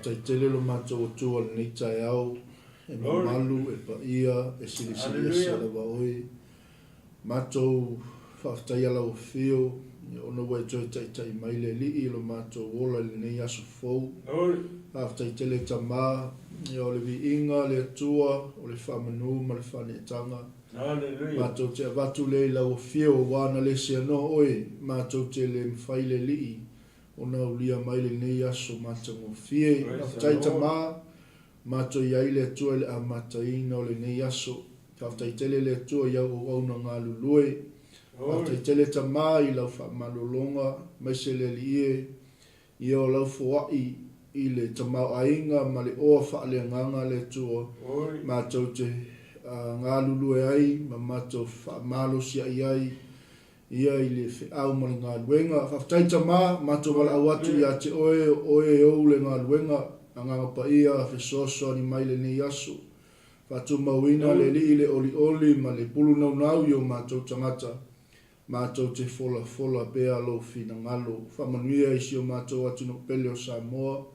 Faafetai tele lo matou Atua i lenei taeao e mamalu, e paia, e silisili ese lava Oe. Matou faafetaia Lau Afio ona ua e toe taitai mai le Alii i lo matou ola i lenei aso fou. Faafetai tele Tama, o le viiga, le Atua, o le faamanu ma le faaneetaga. Matou te avatu lea i Lau Afio aua na le seanoa Oe, matou te le mafai le Alii ona aulia mai lenei aso matagofie. Faafetai Tama, matou i ai le Atua i le amataina o lenei aso. Faafetai tele le Atua i au auauna galulue. Faafetai tele Tama i lau faamalologa, aemaise le Alii e, ia o lau foai i le tamaoaiga ma le oa faaleagaga le Atua, matou te galulue ai ma matou faamalosiai ai ia i le feau ma le galuega. Faafetai Tama, matou valaau atu ia te Oe, o Oe e ou le galuega, Agaga Paia, fesoasoani mai lenei aso. Faatumauina le Alii le olioli ma le pulu naunau i o matou tagata. Matou te folafola pea Lou finagalo. Faamanuia i si o matou atunuu pele o Samoa.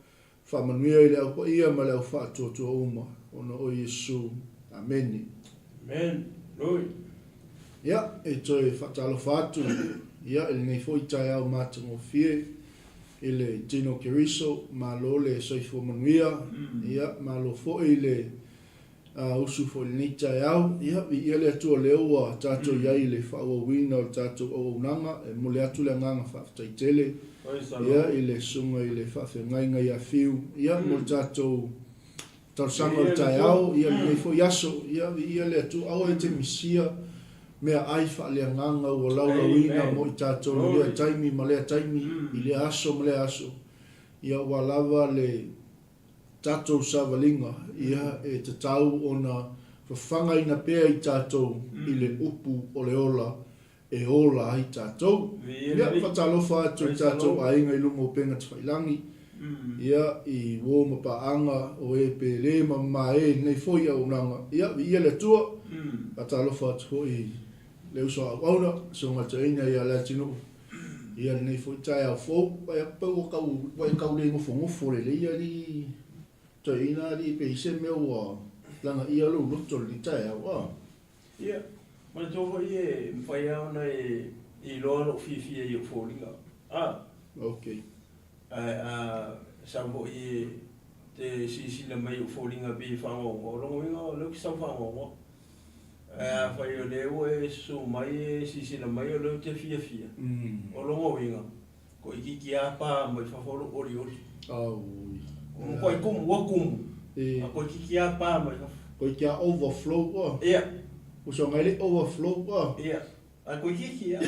Faamanuia i le Au Paia ma le Au Faatuatua uma, ona o Iesu. Amene. Amen. Glory. Ia, e toe faatalofa atu ia i lenei foi taeao matagofie i le tino o Keriso, malo le soifua manuia, ia malo foi le usu foi i lenei taeao. Ia, viia le Atua o lea ua tatou i ai i le faaauauina o le tatou auaunaga. E momoli atu le agaga faafetai tele ia i le susuga i le faafeagaiga ia Fiu ia mo le tatou talosaga o le taeao ia lenei foi aso. Ia, viia le Atua, aua e te misia meaai faaleagaga ua laulauina mo i tatou i lea taimi ma lea taimi, i lea aso ma lea aso. Ia, ua lava le tatou savaliga, ia, e tatau ona fafagaina pea i tatou i le upu o le ola e ola ai tatou. Ia, faatalofa atu i tatou aiga i luga o upega tafailagi, ia, i uo ma paaga o e pele ma mamae i lenei foi auaunaga. Ia, viia le Atua. Faatalofa atu foi i le uso a auauna, Susuga Toeaina ia Leatinuu. Ia lenei foi taeao fou, vaai atu pei ua tau, ua e tau le nofonofo lelei alii toeaina alii pe i ai se mea ua lagaia lou loto i lenei taeao a. Ia, manatua foi e mafai lava ona e iloa lou fiafia i ou foliga. A. Ok. Ae a sau foi e te silasila mai i ou foliga pei e fagoagoa, o lona uiga o lea ou te sau fagoagoa. Ae afai o lea ua e susu mai e silasila mai o lea ou te fiafia, o lona uiga, toeitiiti lava pa mai fafo lou olioli. Aui. Ua matuai tumu, ua tumu, a toeitiiti lava pa mai fafo. Toeitiiti lava overflow ua. Ia. Usoga e le overflow ua. Ia. Ae toeitiiti lava.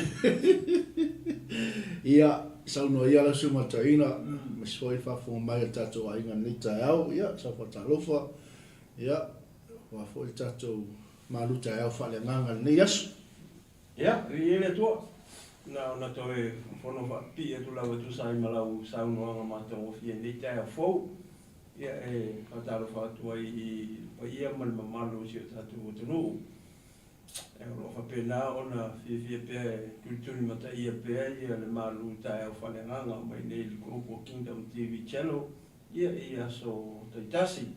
Ia, saunoa ia lau susuga toeaina, aemaise foi le faafofoga mai a le tatou aiga i lenei taeao. Ia, sau faatalofa. Ia, Aua foi le tatou malu taeao faaleagaga i lenei aso. Ia, viia le Atua. Na ona toe fono faapipii atu lava e tusa ai ma lau saunoaga matagofie i lenei taeao fou. Ia, e faatalofa atu ai i le paia ma le mamalu o si o tatou atunuu. O lo o faapena ona fiafia pea e tulitulimataia pea ia le malu taeao faaleagaga mai nei i le Global Kingdom TV Channel ia i aso taitasi.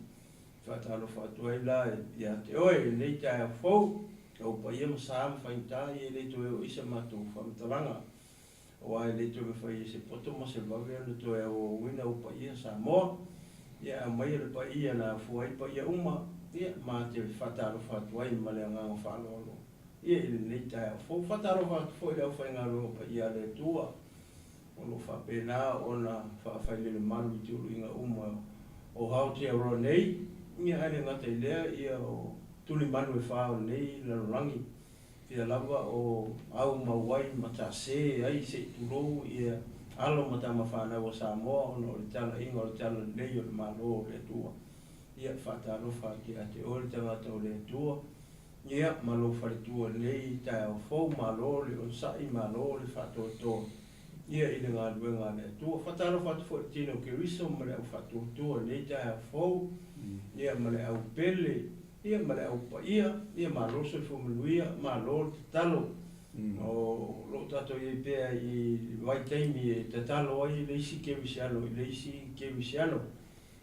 Faatalofa atu ai la ia te oe i lenei taeao fou, ou paia ma sa ma faigata ia e le toe oo i sa matou faamatalaga, aua e le toe mafai e se poto ma se vave ona toe auauina ou paia Samoa. Ia aumaia le paia na afua ai paia uma, ia ma te faatalofa atu ai ma le agaga faaaloalo ia i lenei taeao fou. Faatalofa atu foi i le aufaigaluega paia a le Atua. O lo o faapena ona faafailele malu i tuluiga uma o Aotearoa nei, ia ae le gata i lea, ia o tulimanu e fa o lenei lalolagi, pea lava o au mau ai ma tase ai se i tulou ia alo ma tama fanau a Samoa ona o le talaiga o le talalelei o le Malo o le Atua. Ia faatalofa atu ia te oe le tagata o le Atua, Ia, ma lou faletua i lenei taeao fou, malo le onosai, malo le faatoatoa, ia, i le galuega a le Atua. Faatalofa atu foi i le tino o Keriso ma le au faatuatua i lenei taeao fou, ia, ma le au pele, ia, ma le au paia, ia, malo le soifua manuia, malo le tatalo. O lo o tatou i ai pea i vaitaimi e tatalo ai le isi kerisiano i le isi kerisiano.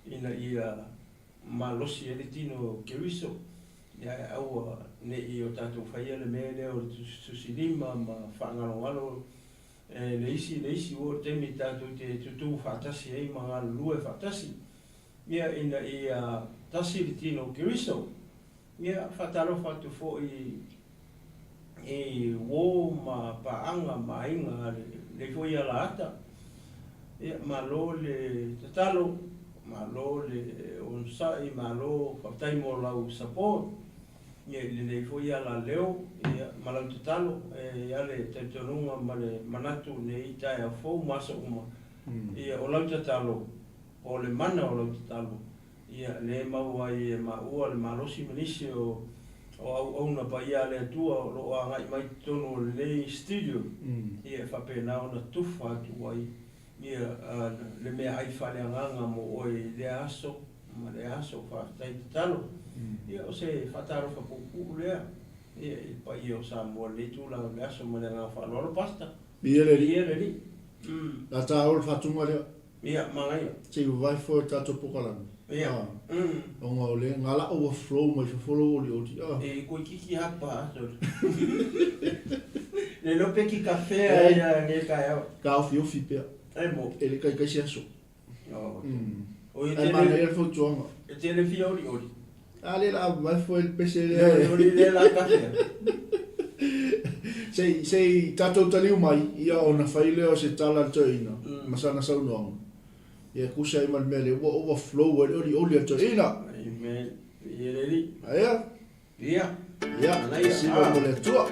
ina ia malosi ai le tino o Keriso, ia ae aua ne i o tatou faia le mea lea o le tusitusilima ma faagalogalo e le isi i le isi, ua oo i le taimi tatou te tutū faatasi ai ma galulue faatasi, ia ina ia tasi le tino o Keriso. Ia, faatalofa atu foi i uo ma paaga ma aiga a lenei foi alaata. Ia, malo le tatalo, malo le onosai, malo faafetai mo lau support ia i lenei foi alaleo ia ma lau tatalo. E i ai le talitonuga ma le manatu i lenei taeao fou ma aso uma, ia o lau tatalo, o le mana o lau tatalo, Ia, lea e maua ai e maua le malosi ma nisi o auauna paia a le Atua o lo o agai mai i totonu o lenei studio, ia e faapena ona tufa atu ai ia le meaai faaleagaga mo oe i lea aso ma lea aso. Faafetai tatalo. Ia, o se faatalofa puupuu lea ia i le paia o Samoa i lenei itula o le aso ma le agaga faaaloalo. Pastor. Viia le Alii. Viia le Alii. O le a taua le faatuga lea. Ia, manaia. Se i vavae foe o le tatou pokalame. Ia. Ona o le nga la overflow mai fafo lou olioli. E koikiki hapa aso. Le iloa pe ki kafea ia nei taeao. Taofiofi pea. E mo. E le taitai se aso. Oh. Oi, Ae manaia le fautuaga. E tele fia olioli. A lea la vavae foe le pese lea. Le olioli lea la kafea. Se i, se i tatou taliu mai, ia ona fai lea o se tala a le toeaina ma sana saunoaga. Ia e tusa ai ma le mea lea ua overflow ai le olioli a le toeaina. Amen. Ia le Alii. Aia? Ia. Ia, Manaia. siva mo le Atua.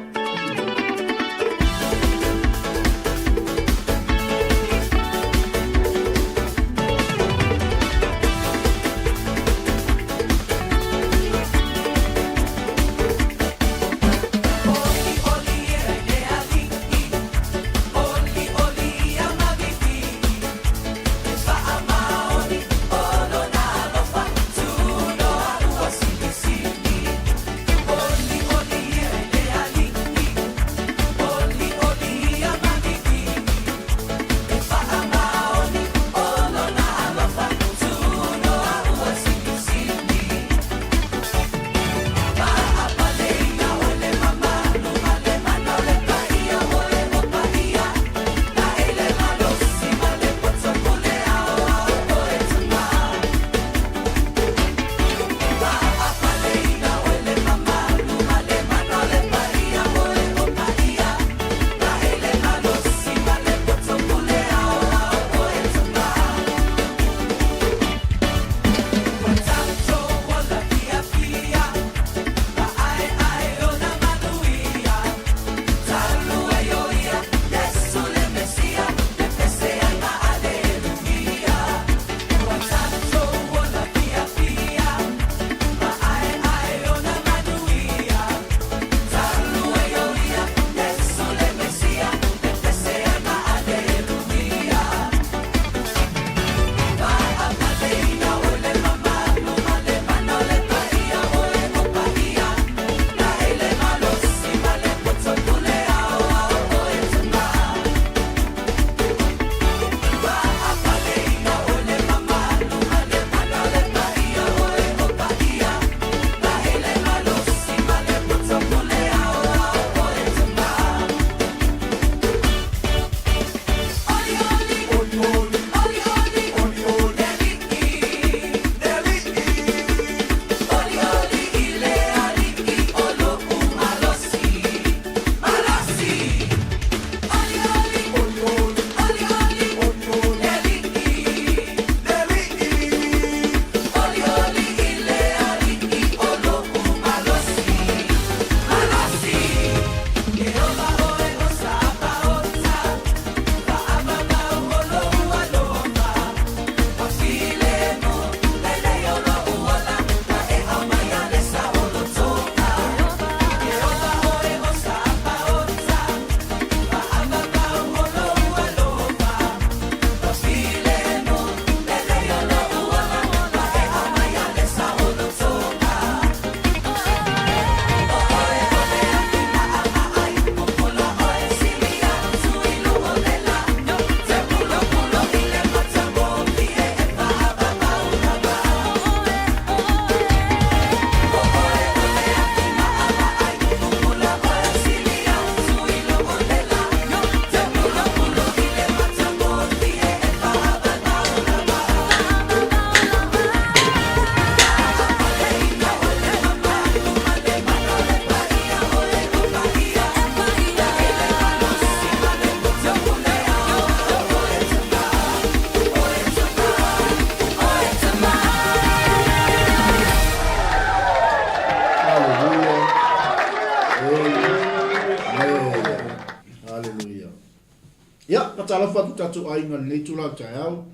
Ia, faatalofa atu tatou aiga i lenei itula o le taeao.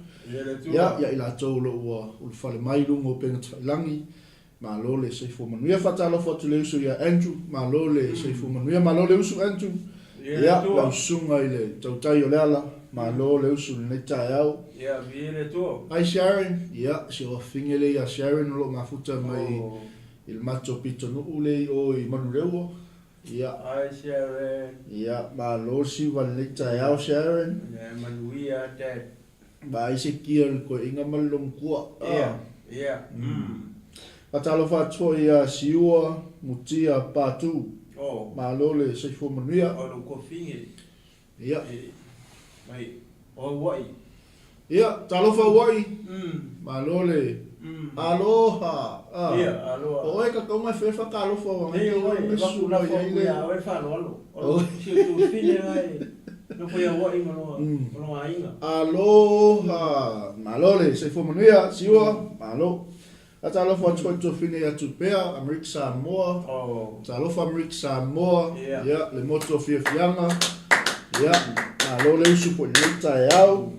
Ia, ia i latou o lo o ua ulufale mai i luga o upega tafailagi, malo le soifua manuia. Faatalofa atu i le uso ia Andrew, malo le soifua manuia. Malo le usu Andrew. Ia, lau susuga i le tautai o Leala, malo le usu i lenei taeao. Ia, viia le Atua. Hi Sharon, ia, si ou afafine lea ia Sharon o lo o mafuta mai i le matou pitonuu lea i o i Manureua. Ia. Hi Sharon. Ia, malo le siva i lenei taeao Sharon. Ia, manuia Dad. Vaai se kia i le koeina ma le logotua. Ia, ia. Faatalofa atu foi ia Siua Mutia Patu. Oh. Malo le soifua manuia. O lou kofine. Ia. Mai o Hawaii. Ia, talofa Hawaii. Malo le Aloha. Ia, aloha. O oe kakauga e fefa ka alofa ua ngai ke oe me su mai ai le. Ia, oe faaaloalo. O si o tu fine ngai. Nofo i Hawaii ma lona aiga. Aloha. Malo le soifua manuia, Siua. Malo. Faatalofa atu foi i le tuafine ia Tupea, Amerika Samoa. Talofa Amerika Samoa. Ia, le motu o fiafiaga. Ia, malo le usu foi i lenei taeao.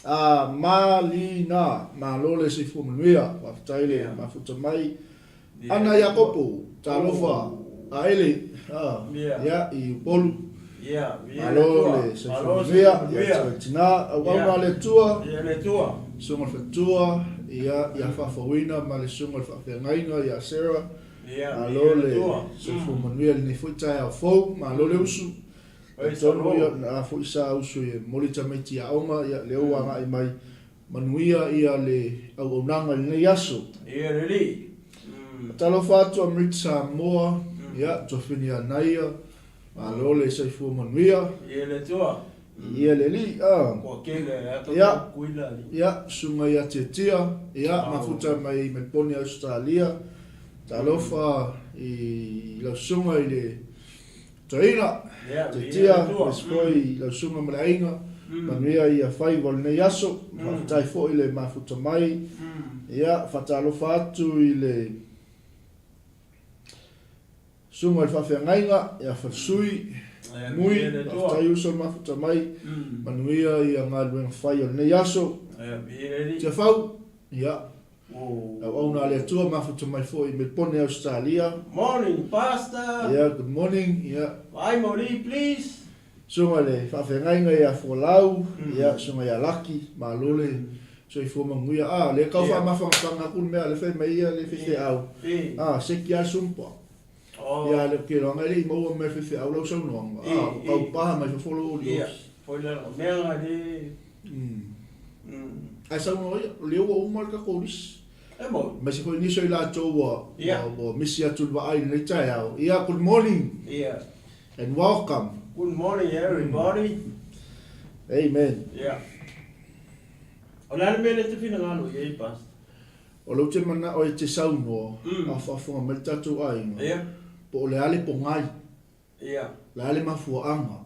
A Malina, malo le soifua manuia. Faafetai le mafuta mai. Ana Iakopo, talofa Aele, ia, i Upolu. Malo le soifua manuia, ia te oe tina, auauna a le Atua, Susuga i le Faletua, ia, ia Faafouina ma le Susuga i le Faafeagaiga ia Sarah, malo le soifua manuia i lenei foi taeao fou, malo le usu, talitonu ia, na foi sa usu e momoli tamaiti i aoga, ia, lea ua agai mai, Manuia ia le auaunaga i lenei aso. Ia le Alii. Talofa atu a Mrit Samoa, ia, Tofini Anaia, malo le soifua manuia. Ia le Atua. Ia le Alii, a. Kua kele a to Ia, kuila ali. ia, susuga ia Tiatia, ia, mafuta mai Melbourne Ausetalia. Talofa i lau susuga i le Toeaina, Tiatia, aemaise foi i lau susuga ma le aiga, manuia ia faiva o lenei aso, faafetai foi le mafuta mai. Ia, faatalofa atu i le susuga i le faafeagaiga ia Falesui, Mui, faafetai uso le mafuta mai, manuia ia galuega fai o lenei aso. Tiafau, ia, Auauna a le Atua mafuta mai foi i Melbourne Ausetalia. Morning Pastor. Yeah, good morning. Yeah. Vaai moli please. Susuga i le faafeagaiga ia Folau, ia susuga ia Laki, malo le soifua manuia. Ah, lea kau faamafanafana aku le mea le fai mai ia le faifeau. Ah, seki a sumpa. Ia le ke loanga le i maua mai faifeau lau saunoaga. Ah, kau paha mai fafo lou olioli. Ia, foi la mea nga le. Ae saunoa ia, o lea ua uma le tatou lisi. E moni. Aemaise foi nisi o i latou ua, ua misi atu i le vaai i lenei taeao. Ia, good morning. Ia. And welcome. Good morning everybody. Amen. Ia. O le a le mea lea e te finagalo i ai, Pastor? O lea ou te manao e te saunoa, a faafofoga mai le tatou aiga, po o le a le pogai. Ia. Le a le mafuaaga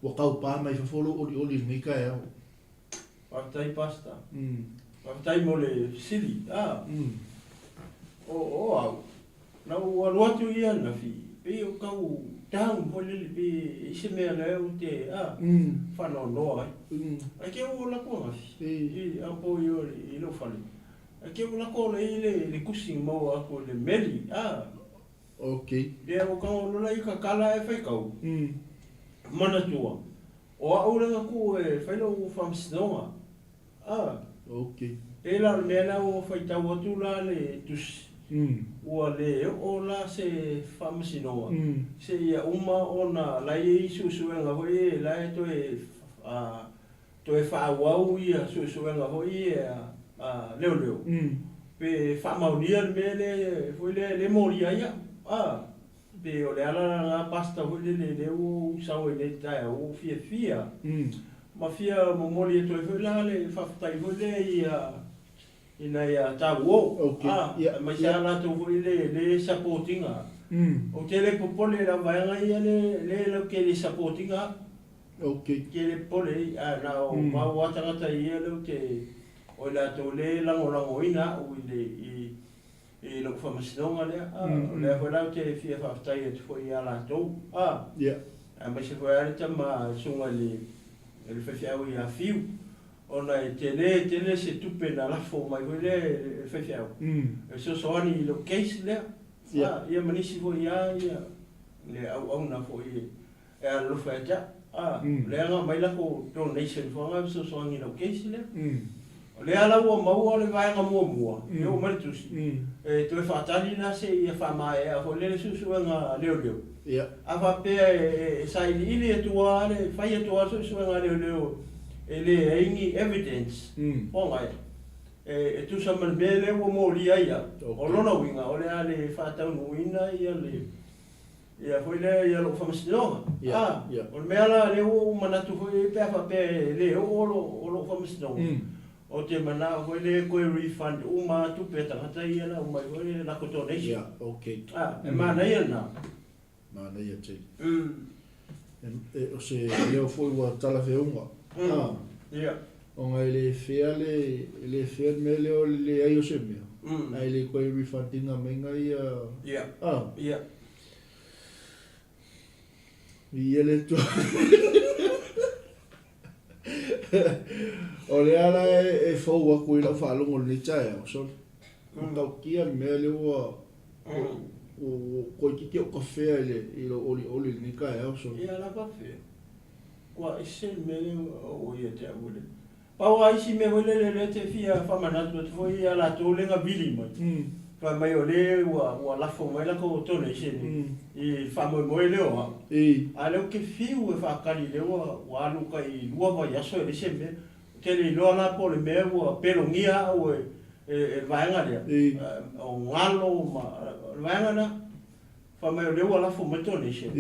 ua taupa mai fafo lou olioli i lenei taeao? Faafetai Pastor. Faafetai mo le fesili. Ah. O o au, na ou alu atu ia anafi, pei o kau down foi lele, pei e i se mea lea ou te ah, faanoanoa ai. Ai ke ua lako anafi, i a po i o i lou fale. Ai ke ua lako le i le le kusi maua aku i le meli, ah. Ok. Lea ua kau lola i ka kala e fai kau. Manatua, o au le ngaku e fai lou faamasinoga. A. Ok. Pei la o le mea la ua faitau atu la le tusi, ua le oo la se faamasinoga seia uma ona la e i ai suesuega foi ia la e toe toe faaauau ia suesuega foi ia a leoleo pe faamaonia le mea lea foi lea le molia ai au a pe o le ala la lena pastor foi lele lea ua ou sau ai nei i le taeao ua ou fiafia ma fia momoli atu ai foi la le faafetai foi lea ia ina ia tauo a aemaise lava latou foi le le support ina ou te le popole i lau vaega ia le le lau te le support ina au. Ok. Ke le popole ai, ae na o mau lava tagata ia lea ou te, o i latou le lagolagoina au i le, i, i lou faamasinoga lea, a, o lea foi la ou te fia faafetai atu foi ia latou, a, Yeah. aemaise foi lava le tama le susuga i le, e le faifeau ia Fiu, ona e tele tele se tupe na lafo mai foi lea e le faifeau e fesoasoani i lou case lea, ia ma nisi foi lava ia le auauna foi e alolofa ia te au. A, o lea na aumai latou donation foi na e fesoasoani i lau case lea. O lea la ua maua le vaega muamua, lea ua aumai le tusi, e toe faatali la seia faamaea foi lea le suesuega a leoleo. A faapea e sailiili atu lava le, fai atu lava le suesuega a leoleo e leai ni evidence, ona e tusa ma le mea lea ua molia ai au, o lona uiga o le a le faataunuuina le Ia foi lea ia lou faamasinoga. A, o le mea la lea ua ou manatu foi i ai pe a faapea e le oo lou faamasinoga, ou te manao foi lea e toe refund uma lava tupe a tagata ia na aumai foi le latou donation. A, e manaia lena. Manaia tele. O se leo foi ua talafeauga. A, ona e le fair le, e le fair le mea lea o le leai o se mea, ae le toe refund ina maiga ia. A. Viia le Atua. O lea la e fou atu i lau faalogo i lenei taeao, sole. Matautia le mea lea ua toeitiiti ou tafea i lou olioli i lenei taeao, sole. Ia lava fea. Ua ese le mea lea ua ia te au le. Pau lava isi mea foi lele lea te fia faamanatu atu foi ia latou lea na vili mai. Fai mai o lea ua lafo mai latou donation i le faamoemoe lea o au. A o lea ou te fiu e faatali lea ua alu tai 2 vaiaso e leai se mea. Ou te le iloa la po o le mea ua pelogia au e le vaega lea, o galo ma le vaega lena. Fai mai o lea ua lafo mai donation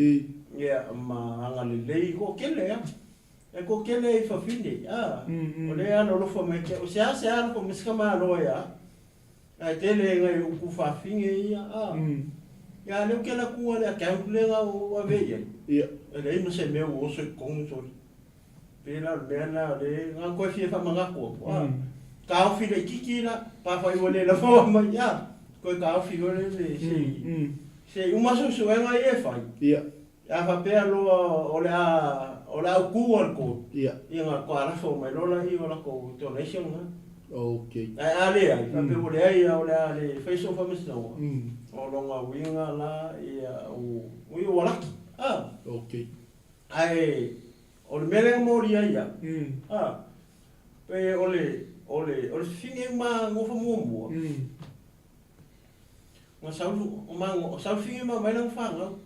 ia ma agalelei toatele a. E toatele i fafine a, o lea e alolofa mai te au. Seasea alofa mai se tamaloa ia au, ae tele nai ou tuafafine ia a. Ia a o lea ou te alu atu i le account lea na ou ave i ai, e leai ma se mea ua oso i totonu sole. Pei la o le mea lena o lea na toe fia faamanatu atu a. Taofi laitiiti la, pe afai ua le lava mai a, toe taofi foi lele se i uma suesuega ia e fai. A faapea loa o le a o le a utu a le court, ia ona toa lafo mai loa laia o latou donation na. Ae a leai, faapea ua leai o le a le fai sou faamasinoga, o lona uiga la ia ua laki. Ae o le mea lea na molia ai au, a, pe o le o le o le fafine ma nofo muamua, na sau ma sau le fafine ma aumai lana fanau.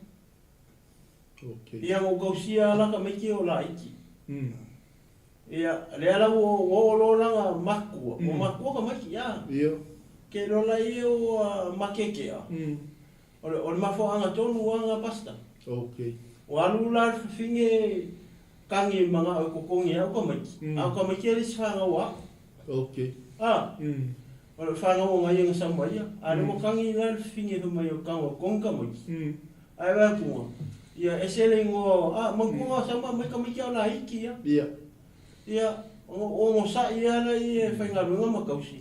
Ia na ou tausia lava la tamaiti o laiti. Ia lea la ua oo loa lana matua, ua matua tamaiti a. Ke iloa laia ua makekea. O le mafuaaga tonu lava lena Pastor. Ua alu la le fafine kagi manao e totogi ai au tamaiti, a o tamaiti e le isi fanau a au. A, o le fanau a nai na sau mai ia, a lea ua kagi la le fafine fai mai o tago e totogi tamaiti. Ae vaai atu, ia ese le igoa, a, manatua na sau ma aumai tamaiti a o laiti ia. Ia, onosai lava laia e faigaluega ma tausi.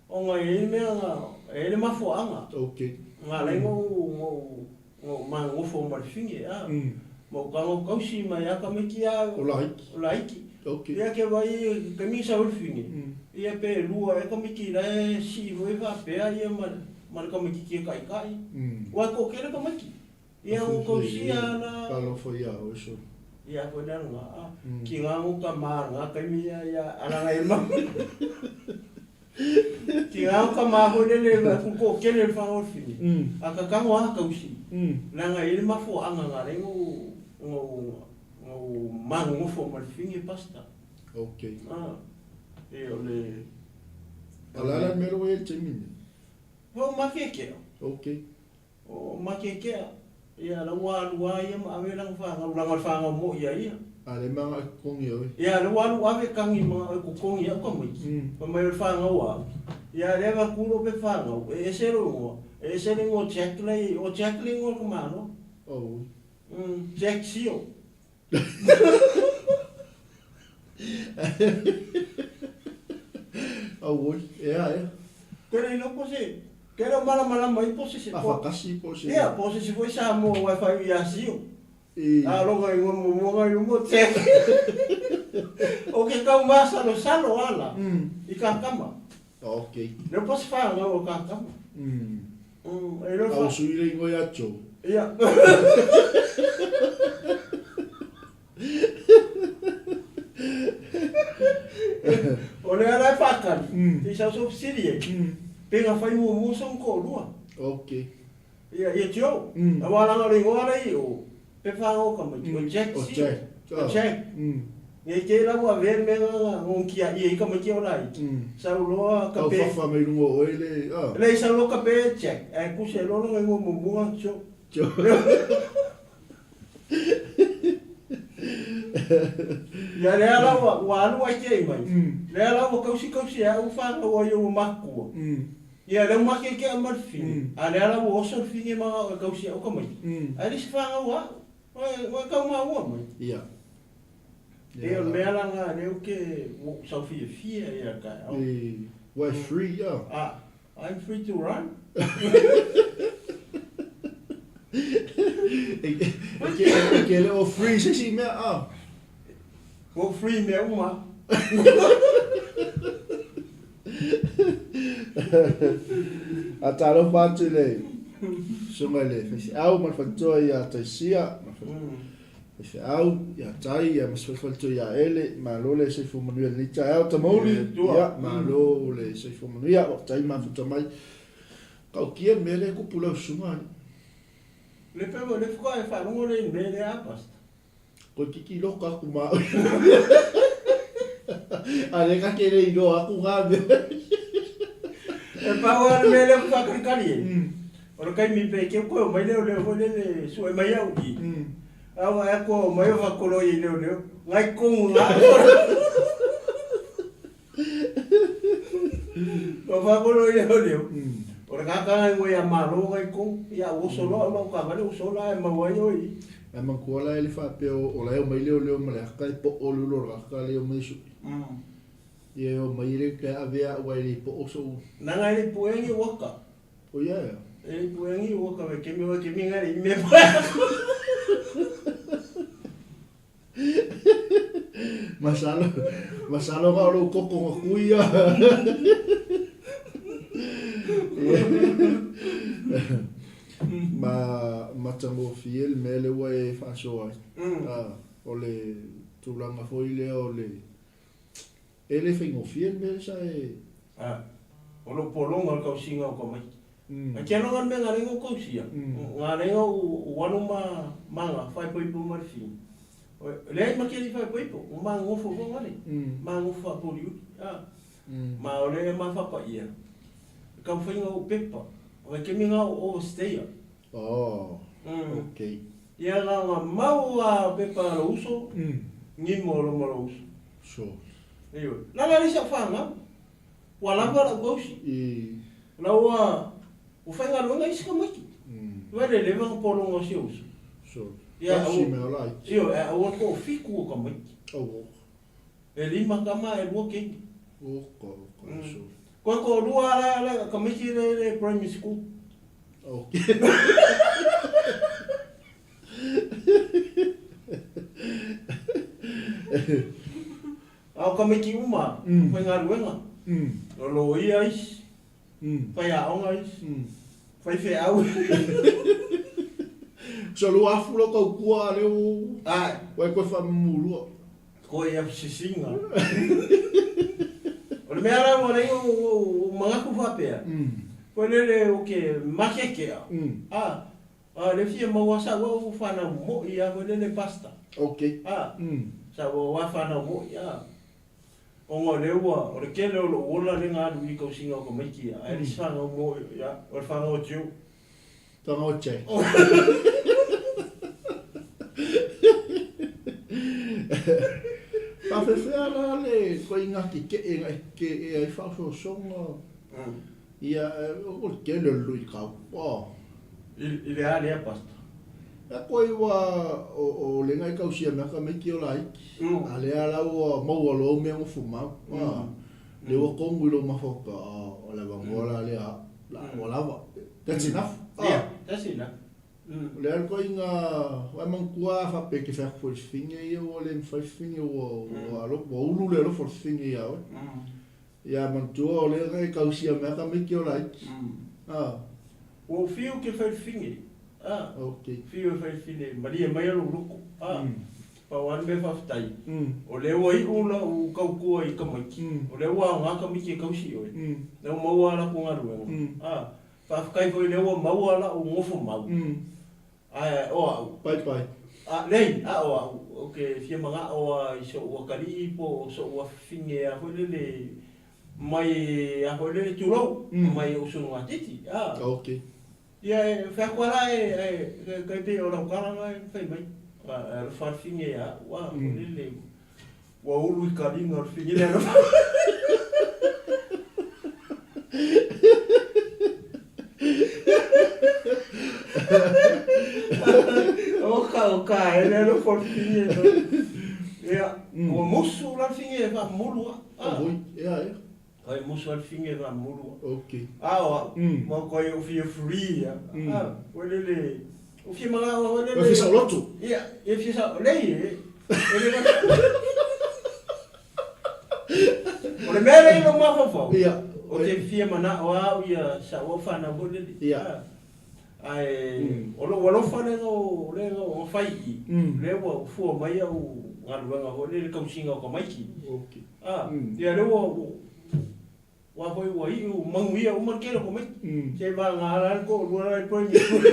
Ona e i ai le mea na, e i ai le mafuaaga. Na ala ai ona ou, ona ou manonofo ma le fine, a. Ma ou tago tausi mai lava tamaiti a. O laiti. O laiti. Ia ke vaai i taimi na sau ai le fine, ia pe lua ea tamaiti la e sii foi faapea ia ma le tamaititi e taitai. Aua e toatele tamaiti. Ia ua tausia la. Talofa ia oe sole. Ia foi lea lena a. Tiga ngo tama lena taimi ia ia alaga e mau. Tiga ngo tama foi lele ku toatele le faaolofini. A ka tago a tausi. Leaga e i ai le mafuaaga na ala ai ona ou manonofo ma le fafine pastor. Okay. A e o le. A o le a la le mea lea ua i ai i le taimi lenei? Ua makekea. Okay. O Makekea, ia la ua alu a ia ma ave lana fanau, leaga o le fanau moi a ia. A lea ma agai totogi e oe. Ia lea ua alu ave kagi ma agai totogi au tamaiti, fai mai o le fanau a au. Ia lea avatu lou pe fanau, e ese lou igoa, e ese le igoa o Jack la i ai, o Jack le igoa o le tamaloa. Oh. Jack Sio. Auoi, ea, ea. Te le iloa po o se, te le o malamalama ai po o se se. Afatasi po o se. Ia, po o se isi foi Samoa aua e faaiu ia Sio. A o lona igoa muamua na i luma o Jack. O ke kau masalosalo ala i ka kama. Ok. Leo pa se fanau o ka kama. E leo fa. Au sui le ingoa ia Joe. Ia. O le ala e whakari, te sau sau fesili e, pe nga whai muamua song ko'olua. Ok. Ia, ia Joe. Aua langa o le ingoa la i o, pe whango ka mai, o Jack O si. Jack. O Jack. Nge ke la ua avea le mea nga ngongia ia i ka mai ki o lai. Sau loa ka Tau pe. fafa mai lunga o oe le, ah. Lei sau loa ka pe Jack, ae kusi ai loa longa ingoa muamua Joe. Joe. Ia lea la ua, ua alu ai kei mai. Lea la ua kausi kausi ai au whanau ai ua makua. Ia lea ua makekea ma le fine. A lea la ua oso le fine ma e kausi au ka mai. Ae le isi whanau au. Ua kau maua mai. Ia. Ia o le mea la nga lea ou ke ua ou sau fiafia ia ka au. Ua e free ia. Ah, I'm free to run. E ke le o free se isi mea ah. Ua free mea uma. A talofa atu i le susuga i le faifeau ma le faletua ia Taisia, ma le faifeau ia Tai, ia ma se faletua ia Ele, malo le soifua manuia i lenei taeao Tamauli, ia malo le soifua manuia, faafetai mafuta mai. Tautia le mea lea e tupu lau susuga alii. Le pe le faatoa e faalogo lea i le mea lea a Pastor. Toeitiiti loka atu ma au. A lea ka te le iloa atu ngā mea. E pau lava le mea lea ou te faakalikali ai, o le taimi pe keu koe omai leoleo foi lele sue mai au i, a ua ea koe omai o fakoloi i leoleo, ngai tonu nga o fakoloi i leoleo, o le kaka ngai ngoi a malo ngai tonu, ia ua oso loa au lau taavale ua sola ae maua ai oe i. Ae manatua la e le faapea o la e omai leoleo ma le aka e po'o le ulu o le aka lea e omai e su'i. Ia e omai e le toe ave a'u ae le i po'o so'u. Nanga e le i pueangi ua ka. O ia ea. E le i pueangi ua ka ve kemi wa kemi nga le i mea puea. Masalo, masalo ga o lou koko ga kui ia. Ma matagofie le mea lea ua e faasoa ai. O le tulaga foi lea o le e le faigofie le mea lea sa e. O lou pologa o le tausiga o tamaiti. Ae te aloga le mea na lenga o tausia, na lenga o alo ma maga faaipoipo ma le fini. Leai ma keli faaipoipo, o ma nofo foi ngale, ma nofo faapoliuli. Ma o le ma faapaia, kau faiga o pepa, o kemi nga o overstayer. Oh, okay. Ia nga nga mau a pepa lo uso, ngimo lo ma lo uso. So. Ioe. La la le sa whanau. Ua lava lau gausi. La ua ua faigaluega isi tamaiti. Ua le leva ona pologa o si ou uso. So, tasi mea o laiti. Ioe, ae aua le toafitu o tamaiti. Aua. E lima tama e lua keiki. Oka, oka, so. Koe toalua la la tamaiti le le primary school. Okay. A o tamaiti uma, faigaluega, o loia isi, faiaoga isi, faifeau. So lua afu lau tautua a lea ua ua e toe faamamulua. Koe ia sisiga. O le mea la ua leai ou manatu faapea, koe lele ou te makekea, a, A le fia maua sau au whanau mo'i a koe lele pasta. Ok. A, sau au a whanau mo'i a. Ona o lea ua, o le tele o lou ola lea na alu i tausiga o tamaiti ia, ae le isi whanau mo'i, ia, o le whanau a Jill. Whanau a Jack. Faafefea la le ituaiga keke'e na e keke'e ai faaosoosoga? Ia, o le tele o le luitau. Oh. I le a lea, Pastor? E koe ua o le ngai tausia mea tamaiti o laiti. A lea la ua maua loa au mea nofo mau. Lea ua komu i lou mafaufau, o le avanoa la lea, ua lava. That's enough. Yeah, that's enough. O le a le ituaiga, aua e manatua a faapea e te fai atu foi i le fafine ia ua le mafai le fafine ua ua ulu le alofa o le fafine ia oe. Ia manatua o lea na e tausia mai lava tamaiti o laiti. A. Ua ou fiu ou te fai i le fafine. A. Ok. Fiu e fai i le fafine, malie mai lou loto. A. Pau lava le mea faafetai, o lea ua iu lau tautua i tamaiti, o lea ua aoga tamaiti e tausi oe, lea ua maua a latou galuega. A. Faafetai foi o lea ua maua lau nofo mau, ae o au. Pai pai. A, leai, a o au, ou te fia manao lava i so'u atalii po o so'u afafine a foi lele mai a foi lele tulou, mai ou sunugatiti, a. Ok. Ia e fai atu lava la e, e, tai pei o lau tala lena e fai mai, e alofa le fine ia au, a foi lele Ua ulu i ka liga o le fine lea. O ka o ka e le alofa o le fine. Ia, ua musu la le fine e faamulu a. Ah. Oi, ea, ea. Kai musu a le fine e faamulu a. Okay. A o au, ma kai o fia free a. Ah, ua lele O fia manao foi lele. Ua fia saoloto. Ia, ia fia sao, lei e. O le mea lea i lou mafaufau. Ia. Ou te fia manao lava au ia sa'u au fanau foi lele. Ia. Ae o lou alofa lea na fai i i, lea ua fua mai au galuega foi lele tausiga o tamaiti. Okay. Ia lea ua Aua foi ua iu manuia uma le tele o tamaiti. Se vagana la le toalua la i primary school.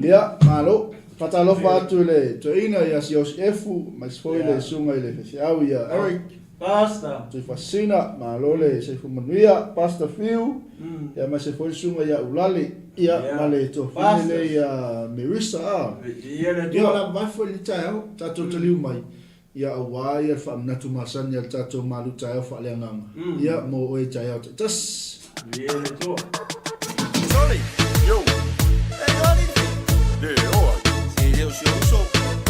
Ia, malo. Faatalofa atu i le toeaina ia Siaosi Efu, aemaise foi le susuga i le faifeau ia Eric. Pastor. Tuifasina, malo le soifua manuia. Pastor Fiu, ia aemaise foi le susuga ia Ulale, ia ma le tuafafine lea ia Merissa a. Ia le Atua. Ia o le a vave foi lenei taeao, tatou taliu mai, ia aua ia le faamanatu masani a le tatou malu taeao faaleagaga, ia mo oe i taeao taitasi. Ia le Atua. Soli, yo. E oli le Le o ai. Se le o si uso.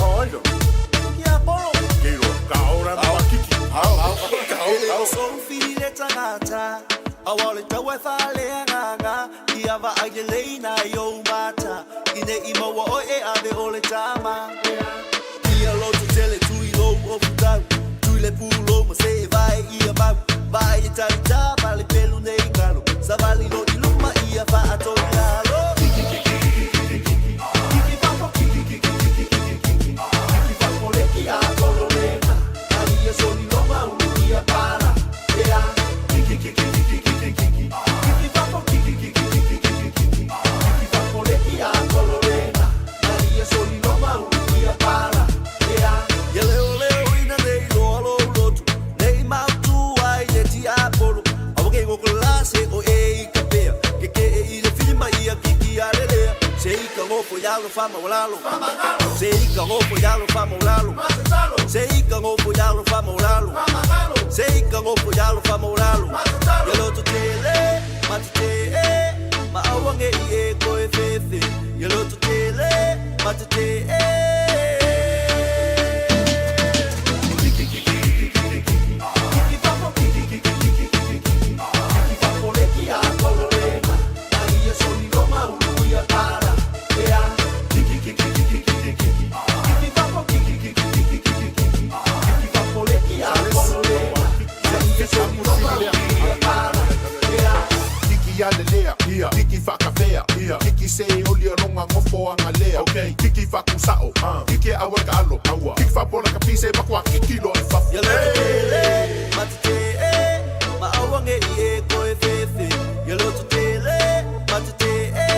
O ai lo. Ki a polo. Ke ro ka ora ma kiki. Au au ka au. So fili le tagata Aua o le taua e faaleagaga Ia vaai lelei nai ou mata I nei maua oe e ave o le tama Ia loto tele tui lou ofutau Tui le pulou ma se e vae ia mau Vaai le talita ma le pelu nei galo Savali lo i luma ia faato i lalo Kiki kiki kiki kiki kiki Kiki fafo kiki kiki kiki kiki kiki Kiki fafo le kia kololena Aia soli loma ulu ia para Ea Kiki kiki kiki kiki kiki Kiki fafo kiki kiki kiki kiki kiki Kiki fafo le kia kololena Aia soli loma ulu ia para Ea Ia leoleo ina nei loa lou loto Nei mautu ai le tiapolo Aua ke gokolase o e i ka pea Ke ke e i le filima ia kiki a lelea Se i ka ngofo ialo famaulalo Se i ka ngofo ialo famaulalo Se i ka ngofo ialo famaulalo Se i ka ngofo ialo famaulalo Ia loto tele ma te te e Ma aua nge i e koe fefe Ia loto tele ma te te e Kiki alelea, kiki whakawhea, kiki se oli alonga ngofo angalea, kiki whakusao, kiki aua ka alo, kiki whapola ka pise makua kiki loa i fafo. Ia loto tele, ma te te e, ma aua nge i e koe fefe. Ia loto tele, ma te te e.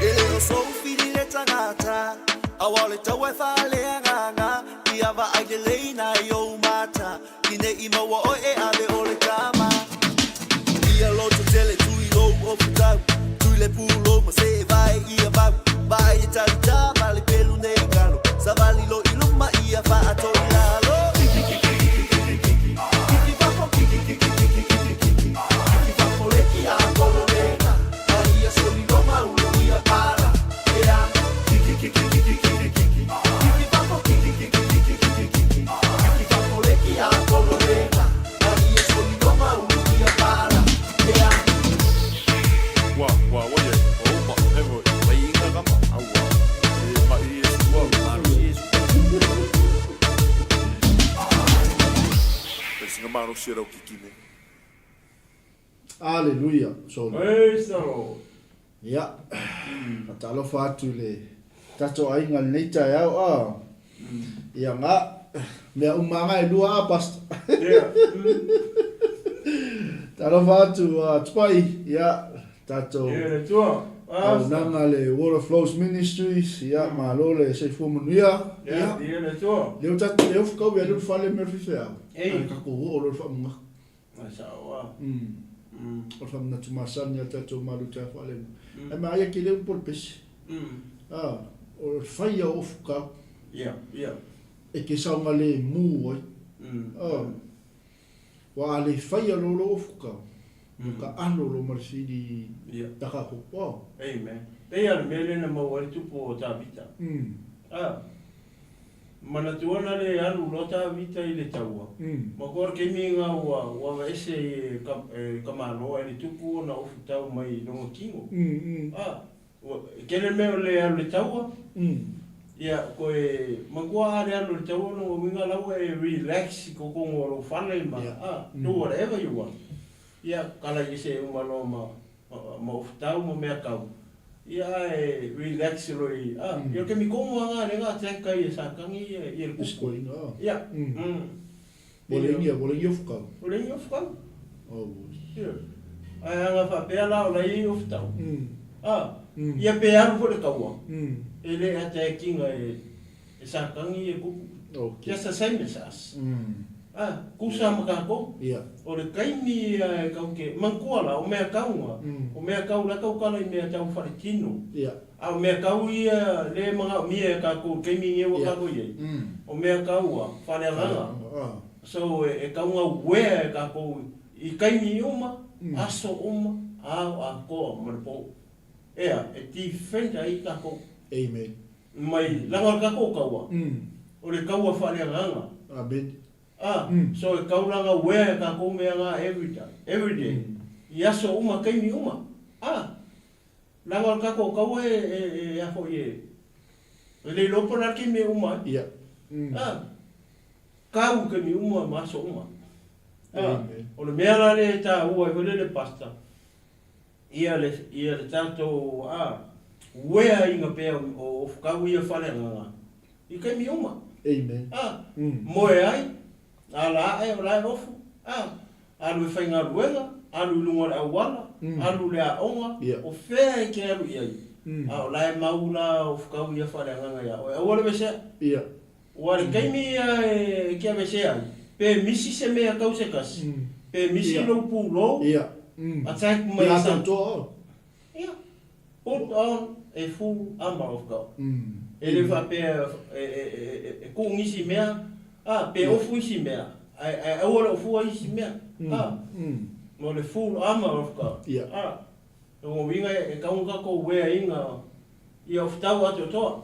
E le o sou fili le tagata, aua o le taua e faaleagaga, ia vaai lelei nai ou mata, i nei maua oe e ave o le tama. Ia loto tele tui lou ofutau, tui le pulou ma se e vae ia mau, vaai le talita ma le pelu nei galo, savali lo i luma ia faato i lalo. Kiki kiki kiki kiki kiki, kiki fafo kiki kiki kiki kiki kiki, kiki fafo le kia kololena, ai ia soli loma ulu ia para, ea. Kiki kiki kiki kiki kiki, kiki fafo kiki kiki kiki kiki kiki, kiki fafo le kia kololena, Se rau kiki nei. Aleluia. Sorry. Praise the Lord. Ia, faatalofa atu i le tatou aiga i lenei taeao a. Ia nga mea uma nga e lua a pastor. Ia. Talofa atu a Tupai, ia tatou Ia le Atua. Auaunaga le Water Flows Ministries, ia malo le soifua manuia. Ia, ia le Atua. Lea ua tatou lea ua fukau ia le fale me le faifeau. Ei. Ai tatou oo loa le faamuga. Ai sao a. O le faamanatu masani a tatou malu tae faalena. Ai ma aia ke lea ua pole pese. A, o le fai o fukau. Ia, ia. E ke saogalemu ai. A. Ua a le faia loa lou ofu kau, no ka alo lo ma le fili taka ko wow. Amen. Pei a le mea lea na maua ai le tupu o Tavita. A, manatua na le alu loa Tavita i le taua, ma koa le taimi nga ua ua aveese e ka e ka malo ai le tupu ona ofu tau mai i lona tino. A, Ua tele mea o le alu i le taua, ia koe manatua a le alu i le taua lona uiga la ua e relax i totonu o lou fale ma a do whatever you want. Ia kala i ese uma loa ma ma ofutau ma mea kau, ia ae relax loa i a ia o le taimi tonu lava lena lea na attack ai e Satani ia le kupu. Ia. Ua leai ua leai ofutau. Ua leai ofutau. Ioe. Ae ana faapea la o la e i ai ofutau, a, ia pe alu foi le taua, e le attack ina e Satani ia kupu. Just the same as us. A, tusa ma tatou. O le taimi ia e tau te, manatua la, o mea tau na, o mea tau la e tau tala i mea tau faletino. A o mea tau ia lea e manaomia e tatou i le taimi lenei ua tatou i ai, o mea tau a faaleagaga. So e tau na uea e tatou i taimi uma, aso uma, ao atoa ma le po. Ea, e defend ai tatou. Amen. Mai, leaga o le tatou taua, o le taua faaleagaga. Amen. A, so e tau la na uea e tatou mea na every time, every day, i aso uma, taimi uma. A, Leaga o le tatou taua e a foi e e le iloa po o le a le taimi e uma ai. Ia. A, kau i taimi uma ma aso uma. A, o le mea la lea e taua ai foi lea le pastor, ia le ia le tatou a ueaina pea o ofutau ia faaleagaga i taimi uma. Amen. A, moe ai, ala ae o la e ofu, a, Alu e faigaluega, alu i luga o le auala, alu i le aoga, o fea e te alu i ai, a o la e mau la o fukau ia faaleagaga ia oe. Aua le vesea. Ua le taimi ia e te avesea ai, pe misi se mea tau se tasi, pe misi lou pulou, attack mai e sa. Ia. Put on a full armour of God. E le faapea e kuu nisi mea, a, pe ofu isi mea, ae aua le ofua isi mea, a. Mo le full armour of God. A. Lona uiga e tatau ona tatou ueaina ia ofutau atoatoa.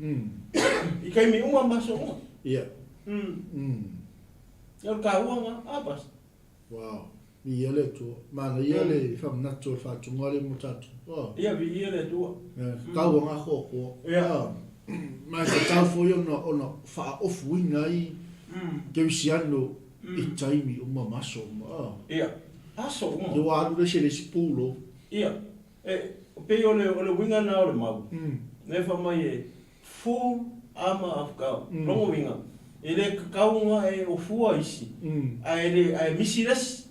I taimi uma ma aso uma. Ia o le taua lena, a Pastor. Wow. Viia le Atua. Manaia le faamanatu o le faatuga lea mo tatou. Oh. Ia, viia le Atua. Tatau ona akoakoa. Ia. Ma e tatau foi ona ona faaofuina ai kerisiano i taimi uma ma aso uma. Oh. Ia. Aso uma. Ia ua alu le isi e le isi pulo. Ia. E pei o le o le uiga lena o le mau. Lea e fai mai e Full armour of God. Lona uiga, e le tatau ona e ofua isi, ae le, ae misi le isi.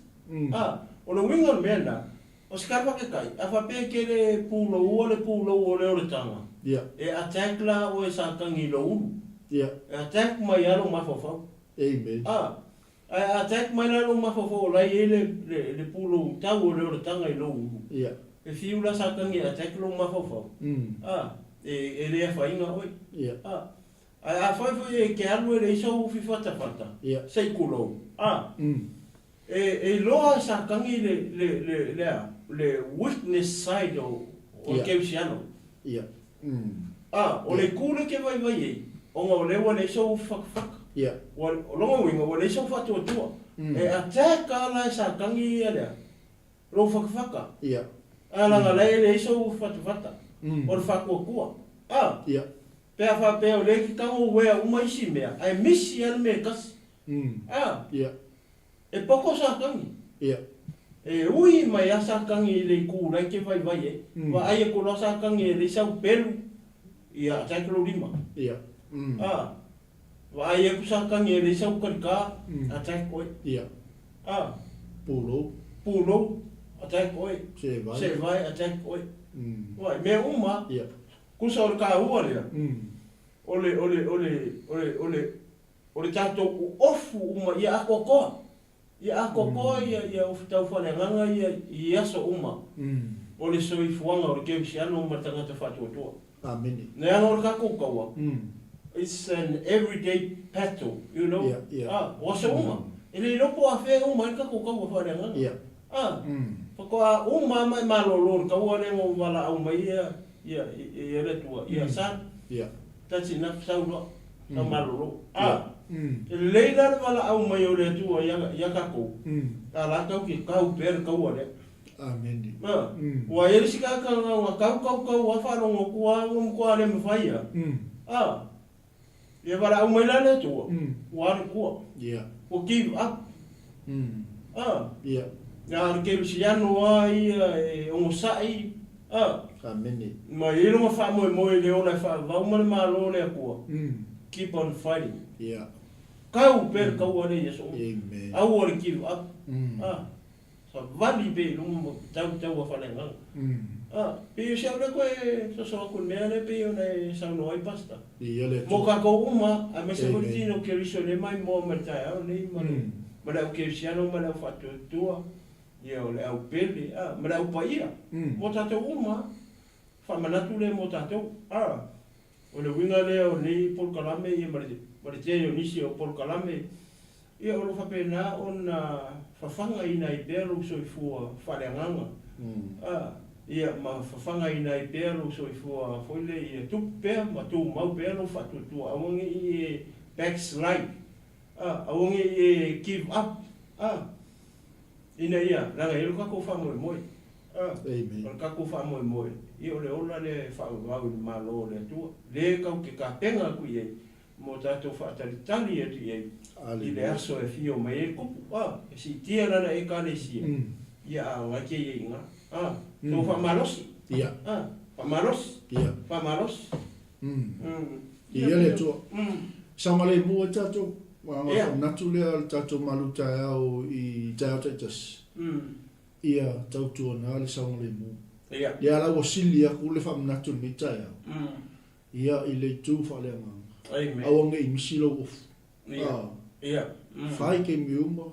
A, o le uiga o le mea lena, o se tala faataitai, a faapea e te le puloua le pulou o le oletaga, e attack la oe Satani i lou ulu. E attack mai lava lou mafaufau. Amen. A, ae a attack mai la lou mafaufau o la e i ai le, le, le pulou tau o le oletaga i lou ulu, E fiu la Satani e attack lou mafaufau, a, e le afaina oe. A, ae afai foi e te alu e leai sou fifatafata, se i tulou, a, e, e iloa e Satani le, le, le, le a, le weakness side o, o le kerisiano. A, o le itu lea e te vaivai ai, ona o lea ua leai sou fifatafata. Ua, o lona uiga, ua leai sou faatuatua. E attack lava la e Satani ia le a, Lou fatafata. Ia. A leaga la e leai sou fatafata. O le faatuatua. A. Ia. Pe a faapea o lea e te tago uea uma isi mea, ae misi lava le mea e tasi. A. Ia. E poko Sākagi. Ia. E ui mai a Sākagi i le itu la e te vaivai ai. Vaai aku loa Sākagi e leai sau pelu, ia attack lou lima. Ia. A, vaai aku Sākagi e leai sau kalikā, attack oe. Ia. A. Pulou. Pulou, attack oe. Sevae. Sevae, attack oe. Vaai, mea uma. Ia. Kusa o le kāua lea, o le, o le, o le, o le, o le, O le tatou ofu uma ia atoatoa, ia atoatoa ia ia ofu tau faaleagaga ia i aso uma o le soifuaga o le kerisiano ma le tagata faatuatua. Amene. Leaga o le tatou taua, it's an everyday battle, you know, a, o aso uma. E le iloa po o afea e uma ai le tatou taua faaleagaga. A, faatoa uma lava ma e malolo i le taua lea na ou valaau mai ia ia ia le Atua, ia son, that's enough, sau loa. Tau malolo. A, e lelei la le valaau mai o le Atua ia, ia tatou, a la tau ke kau pea le taua lea. Amene. A, ua i ai le isi tagata na ona kau, kau, kau a faalogo atu a ua matua le mafai a. A, ia valaau mai la le Atua, ua alu i tua. Ua give up. A, na o le kerisiano a ia e onosai, a, Amene. Ma i ai lona faamoemoe i le ola e faavavau ma le Malo o le Atua. Keep on fighting. Kau pea le taua lea i aso uma. Amen. Aua le give up. A, savali pea i luma ma tau taua faaleagaga. A, pei o si au lea koe soso atu i le mea lea pei ona e saunoa ai Pastor. Ia le Atua. Mo tatou uma, aemaise foi le Amen. tino Keriso lea e maimoa mai le taeao lenei ma le ma le au kerisiano ma le au faatuatua. Ia, o le au pele, a, ma le au paia, mo tatou uma, faamanatu lea mo tatou, a. O le uiga lea o lenei polokalame ia ma le, ma le tele o nisi o polokalame, ia o lo o faapena ona fafagaina ai pea lou soifua faaleagaga, a, ia, ma fafagaina ai pea lou soifua foi lea ia tupu pea ma tumau pea lou faatuatua, aua ne i e backslide, a, aua ne i e give up, a. Ina ia, leaga e i ai lo tatou faamoemoe. A, Amen. o le tatou faamoemoe, ia o le ola lea e faavavau i le Malo o le Atua, lea tatou te tapena atu i ai, mo tatou faatalitali atu i ai, i le Aleluia. aso e afio mai ai le Tupu. A, e siitia lana Ekalesia, ia a o ai te i ai i ina. A, tou faamalosi. Ia. A, faamalosi. Ia. Faamalosi. Ia le Atua. Saogalemu ai tatou. Aua o le faamanatu lea o le tatou malu taeao i taeao taitasi. Ia tautuana le saogalemu. Lea la ua sili atu le faamanatu i lenei taeao. Ia i le itu faaleagaga. Aua ne i misi lou ofu. Fai taimi uma.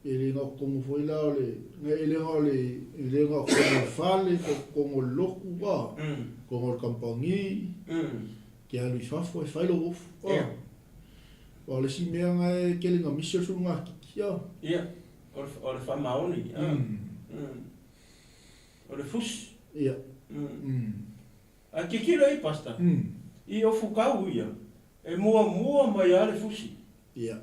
E le na o totonu foi la o le, e le na o le, e le na o totonu o le fale, po o totonu o le lotu, a, totonu o le kamupani, ke alu i fafo e fai lou ofu, a. Aua o le isi mea na e tele na misi o le sulugatiti, a. Ia, o le faamaoni, a. O le fusi. Ia. Ae tilotilo i ai, Pastor, i ofu kau ia, e muamua mai lava le fusi. Ia.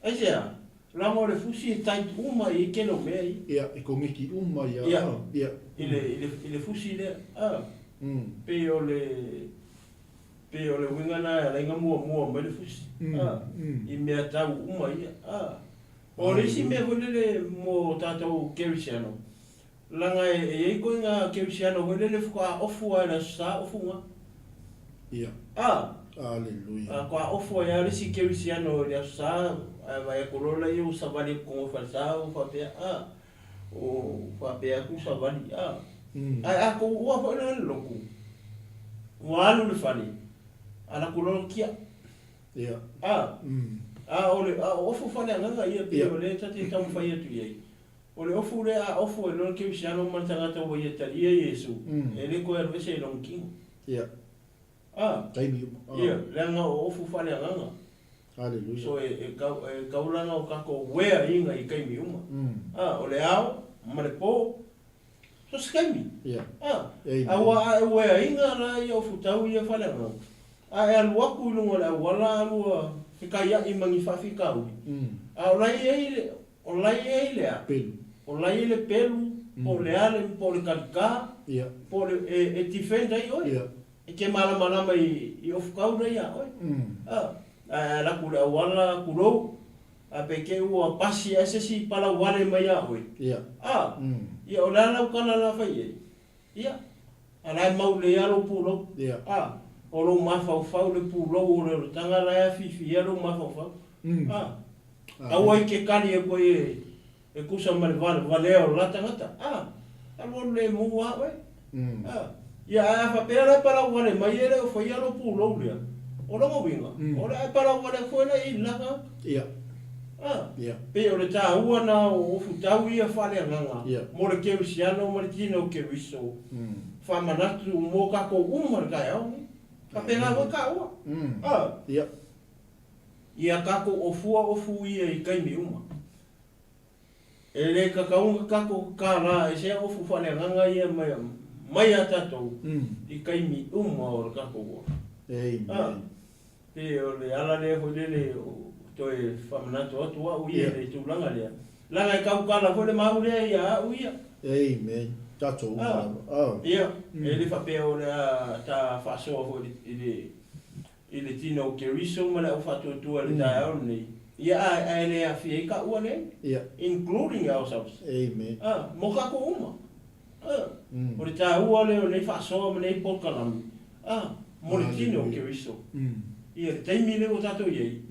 Aisea? Leaga o le fusi e tight uma i ai tele o mea ia. Ia, e koneki uma ia. Ia. Ia. I le, i le, i le fusi lea. A. Pei o le, pei o le uiga lena e ala ai ona muamua mai le fusi. A. I mea tau uma ia. A. O le isi mea foi lele mo tatou kerisiano, leaga e i ai ituaiga kerisiano foi lele faatoa ofu lava i le Aso Sa ofu na. Ia. A. Aleluia. Faatoa ofu ai lava le isi kerisiano i le Aso Sa, ae vaai atu loa laia ua savali atu i totonu o le falesa ua faapea, a, ua faapea atu savali, a. Ae a tuua foi la le lotu, ua alu i le fale, alu atu loa tiai. Ia. A, a o le, a o ofu faaleagaga ia pei o lea ta te taumafai atu i ai. O le ofu lea a ofu ai loa le kerisiano ma le tagata ua ia talia Iesu, e le toe alu ese i lona tino. Ia. A. Taimi uma. Ia, leaga o ofu faaleagaga. Haleluia. So e, e kau, e kaulana o tatou ueaiga i taimi uma. A, o le ao ma le po, so se taimi. Ia. A, Amen. a ua a e ueaiga la ia ofu tau ia faaleagaga, a e alu atu i luga o le auala alu a fekaia'i ma ni faafitauli, a o la e i ai le, O la e i ai le a? Pelu. O la e i ai le pelu, po o le a le, po o le kalikā, Ia. po o le, e, e defend ai oe. Ia. E te malamalama i, i ofukau la iā oe. A, ae alu atu i le auala, tulou. Ae pe te i ua pasi ae se isi palau vale mai ia oe, a, ia o le a lau tala la fai i ai? Ia, a la e mau lelei lava lou pulou, a, o lou mafaufau le pulou o le olataga la e afifi ai lou mafaufau, a, aua i te kali atu ai e tusa ma le valevalea o le la tagata, a, alualu lemu lava oe, a. Ia, ae a faapea la e palau vale mai e le o faia lou pulou lea, o lona uiga, o le a e palau vale atu foi la i le la tagata. A, pei o le taua na o ofutau ia faaleagaga mo le kerisiano ma le tino o Keriso, faamanatu mo tatou uma i le taeao lenei. Faapena foi taua. A, ia tatou ofua ofu ia i taimi uma. E le tatau ona tatou tatala ai sea ofu faaleagaga ia mai a tatou i taimi uma o le tatou ola. A, pei o le ala lea foi lele o toe faamanatu atu au ia i le tulaga lea, leaga e tautala foi le mau lea ia au ia. Amen. Tatou uma lava. A, ia, e le faapea o le a ta faasoa foi i le i le tino o Keriso ma le au faatuatua i le taeao lenei, ia ae, ae le aafia ai taua nei, including ourselves. Amen. A, mo tatou uma. A, o le taua lea o nei faasoa ma nei polokalame, a, mo le tino o Keriso. Ia, le taimi lea ua tatou i ai,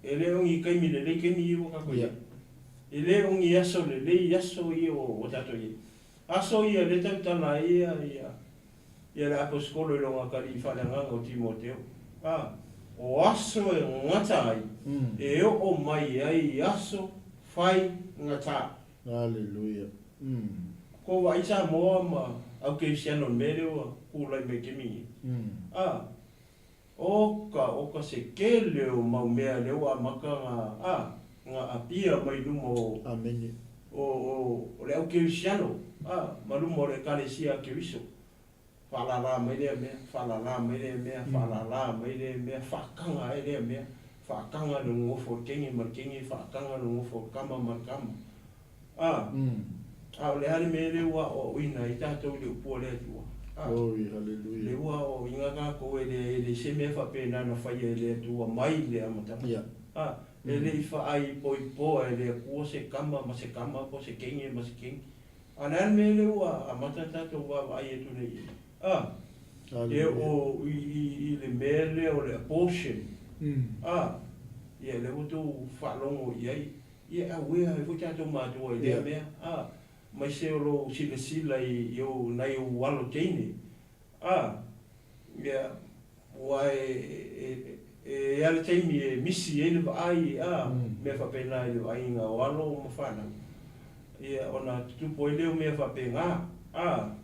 e le o ni taimi lelei taimi ia ua tatou i ai. E le o ni aso lelei aso ia ua tatou i ai. Aso ia lea tautala ai ia, ia, Ia le Aposetolo i lona atalii faaleagaga o Timoteo, a, o aso e gata ai, e oo mai ai i aso fai gata. Haleluia. Ko vaai Samoa ma au Kerisiano i le mea lea ua tulai mai i taimi nei. A, oka, oka se tele o mau mea lea ua amata na, a, na apia mai luma o, Amene. o, o, o le au Kerisiano, a, ma luma o le Ekalesia a Keriso. Faalala mai lea mea, faalala mai lea mea, faalala mai lea mea, faataga ai lea mea, faataga le nonofo o le teine ma le teine, faataga le nonofo o le tama ma le tama. A, a o le a le mea lea ua aoaoina ai tatou i le upu a le Atua? A, Glory, hallelujah. lea ua aoaoina tatou e leai e leai se mea faapena na faia e le Atua mai le amataga. A, e le i faaipoipoa e le Atua se tama ma se tama po o se teine ma se teine. A o le a le mea lea ua amata tatou vaavaai atu nei i ai? A, e oo i le mea lea o le abortion. A, ia lea ua outou faalogo i ai. Ia e aware ai foi tatou matua i lea mea. A, aemaise o lou silasila i ou, nai ou alo teine. A, ia, aua e i ai le taimi e misi ai le vaai, a, mea faapena i le vaaiga o alo ma fanau, ia, ona tutupu ai lea o mea faapena, a,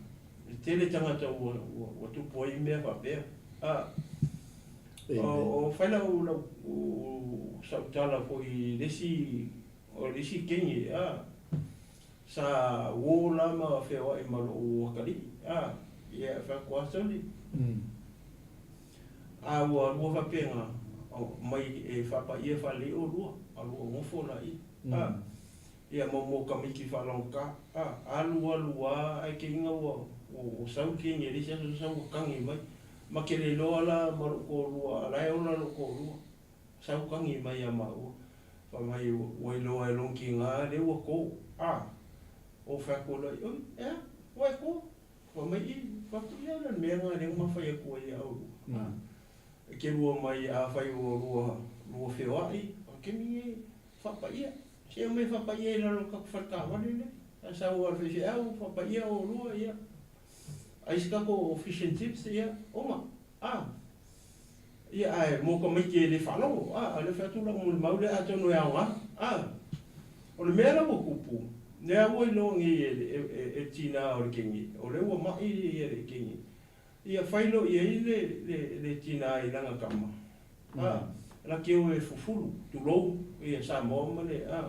e tele tagata ua, ua, ua tupu ai mea faapea, a. O, o fai lau, lau, sau tala foi i le isi, o le isi kenge, a, Sa uo la ma feoai ma lou atalii, a, ia, fai atu a soli. A ua lua faapena, mai e faapaia faalelei olua, a lua nofo laia, a, ia ma mo tamaiti faalagata, a, alu alu a ae te iga ua, ua sau le teine i le isi aso sau ua tagi mai, ma te le iloa la ma lou toalua, a la e ola lou toalua. Sau tagi mai ia maua, fai mai ua iloa e lona tiga lea ua to. A! Ou fai atu loa, oi, e a? Ua e to? Fai mai, i, fai atu, ia le mea lena lea na ma fai atu ai ia oulua. A! E te lua mai afai ua lua, lua feoai, o kemi e faapaia. Se omai faapaia i lalo o le tatou fale taavale lea. A sau a le faifeau, faapaia oulua, ia. Ai se tatou fish and chips, ia, oma. A! Ia, ae mo tamaiti e le faalogo, a, o lea fai atu lau molimau lea atonu e aoga, a. O le mea la ua tupu, lea ua iloa nei e, e, e, e tina o le kenge, o lea ua mai ia le kenge. Ia fai loa i ai le, le, le tina i lana tama, a, la te o e fufulu, tulou, ia Samoa ma le, a.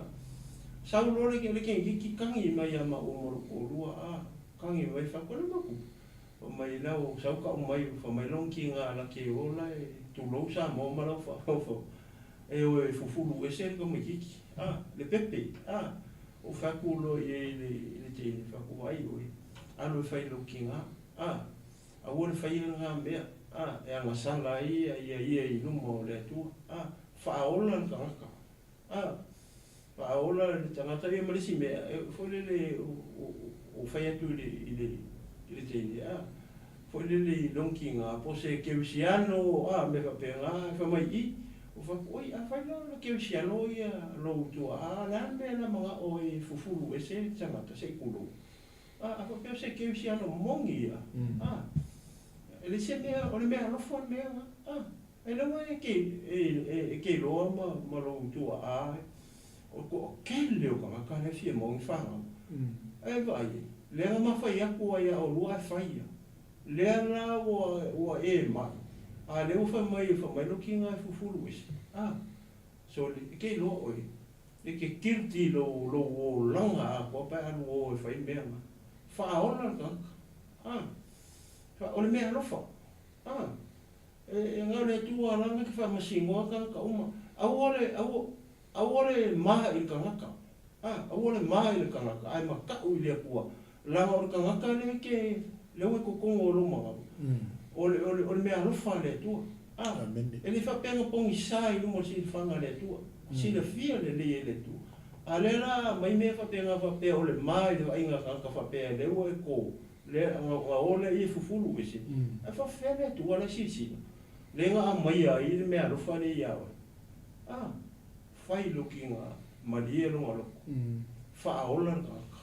Sau loa le, le kengiti kagi mai ia maua ma lou toalua, a, kagi mai fai atu, o le mea ua tupu. Fai mai la ua sau kau mai, fai mai lona tiga la ke ola e tulou Samoa ma lau faafaufau e o e fufulu ese le tamaititi, a, le pepe, a. Ou fai atu loa i ai i le, i le teine, fai atu, vaai oe, alu e fai i lou tiga, a, aua le faia lena mea, a, e agasala ai ia ia i luma o le Atua, a, faaola le tagata, a. Faaola le tagata ia ma le isi mea, e foi lele ua fai atu i le, i le, i le teine, a, foi lele i lona tiga, po o se kerisiano, a, mea faapena, ae fai mai i, ou fai atu, oi, afai la o le kerisiano ia lou tuaa, o le a le mea o le a manao ai e fufulu ese le tagata, se i tulou, a, a faapea o se kerisiano moni ia, a, e leai se mea, o le meaalofa le mea lena, a. Ailoga e te iloa ma lou tuaa o le toatele o tagata la e fia maua ni fanau. Ae vaai i ai, lea na ma fai atu ai ia oulua ae fai ia. Lea la ua e mai, a lea ua fai mai fai mai lou tiga e fufulu ese. A, sole, e te iloa oe, e te guilty i lou olaga atoa pe a alu o e fai mea na. Faaola le tagata. A, o le meaalofa. A. E na o le Atua lava na te faamasinoa tagata uma. Aua le, aua, aua le ma i le tagata, a, aua le ma i le tagata, ae mataʻu i le Atua, leaga o le tagata lea e te, lea ua i totonu o lou manava, o le, o le, o le meaalofa a le Atua. A, e le faapea na pogisa i luma o le silafaga a le Atua, silafia lelei e le Atua. A lea la a aumai mea faapena faapea o le ma i le vaaiga a tagata faapea lea ua e to, Lea na o lea ia fufulu ese, ae faafefea le Atua la e silasila, lea na aumaia ai le meaalofa lea ia oe. A, fai lou kiga malie lona loto, faaola le tagata.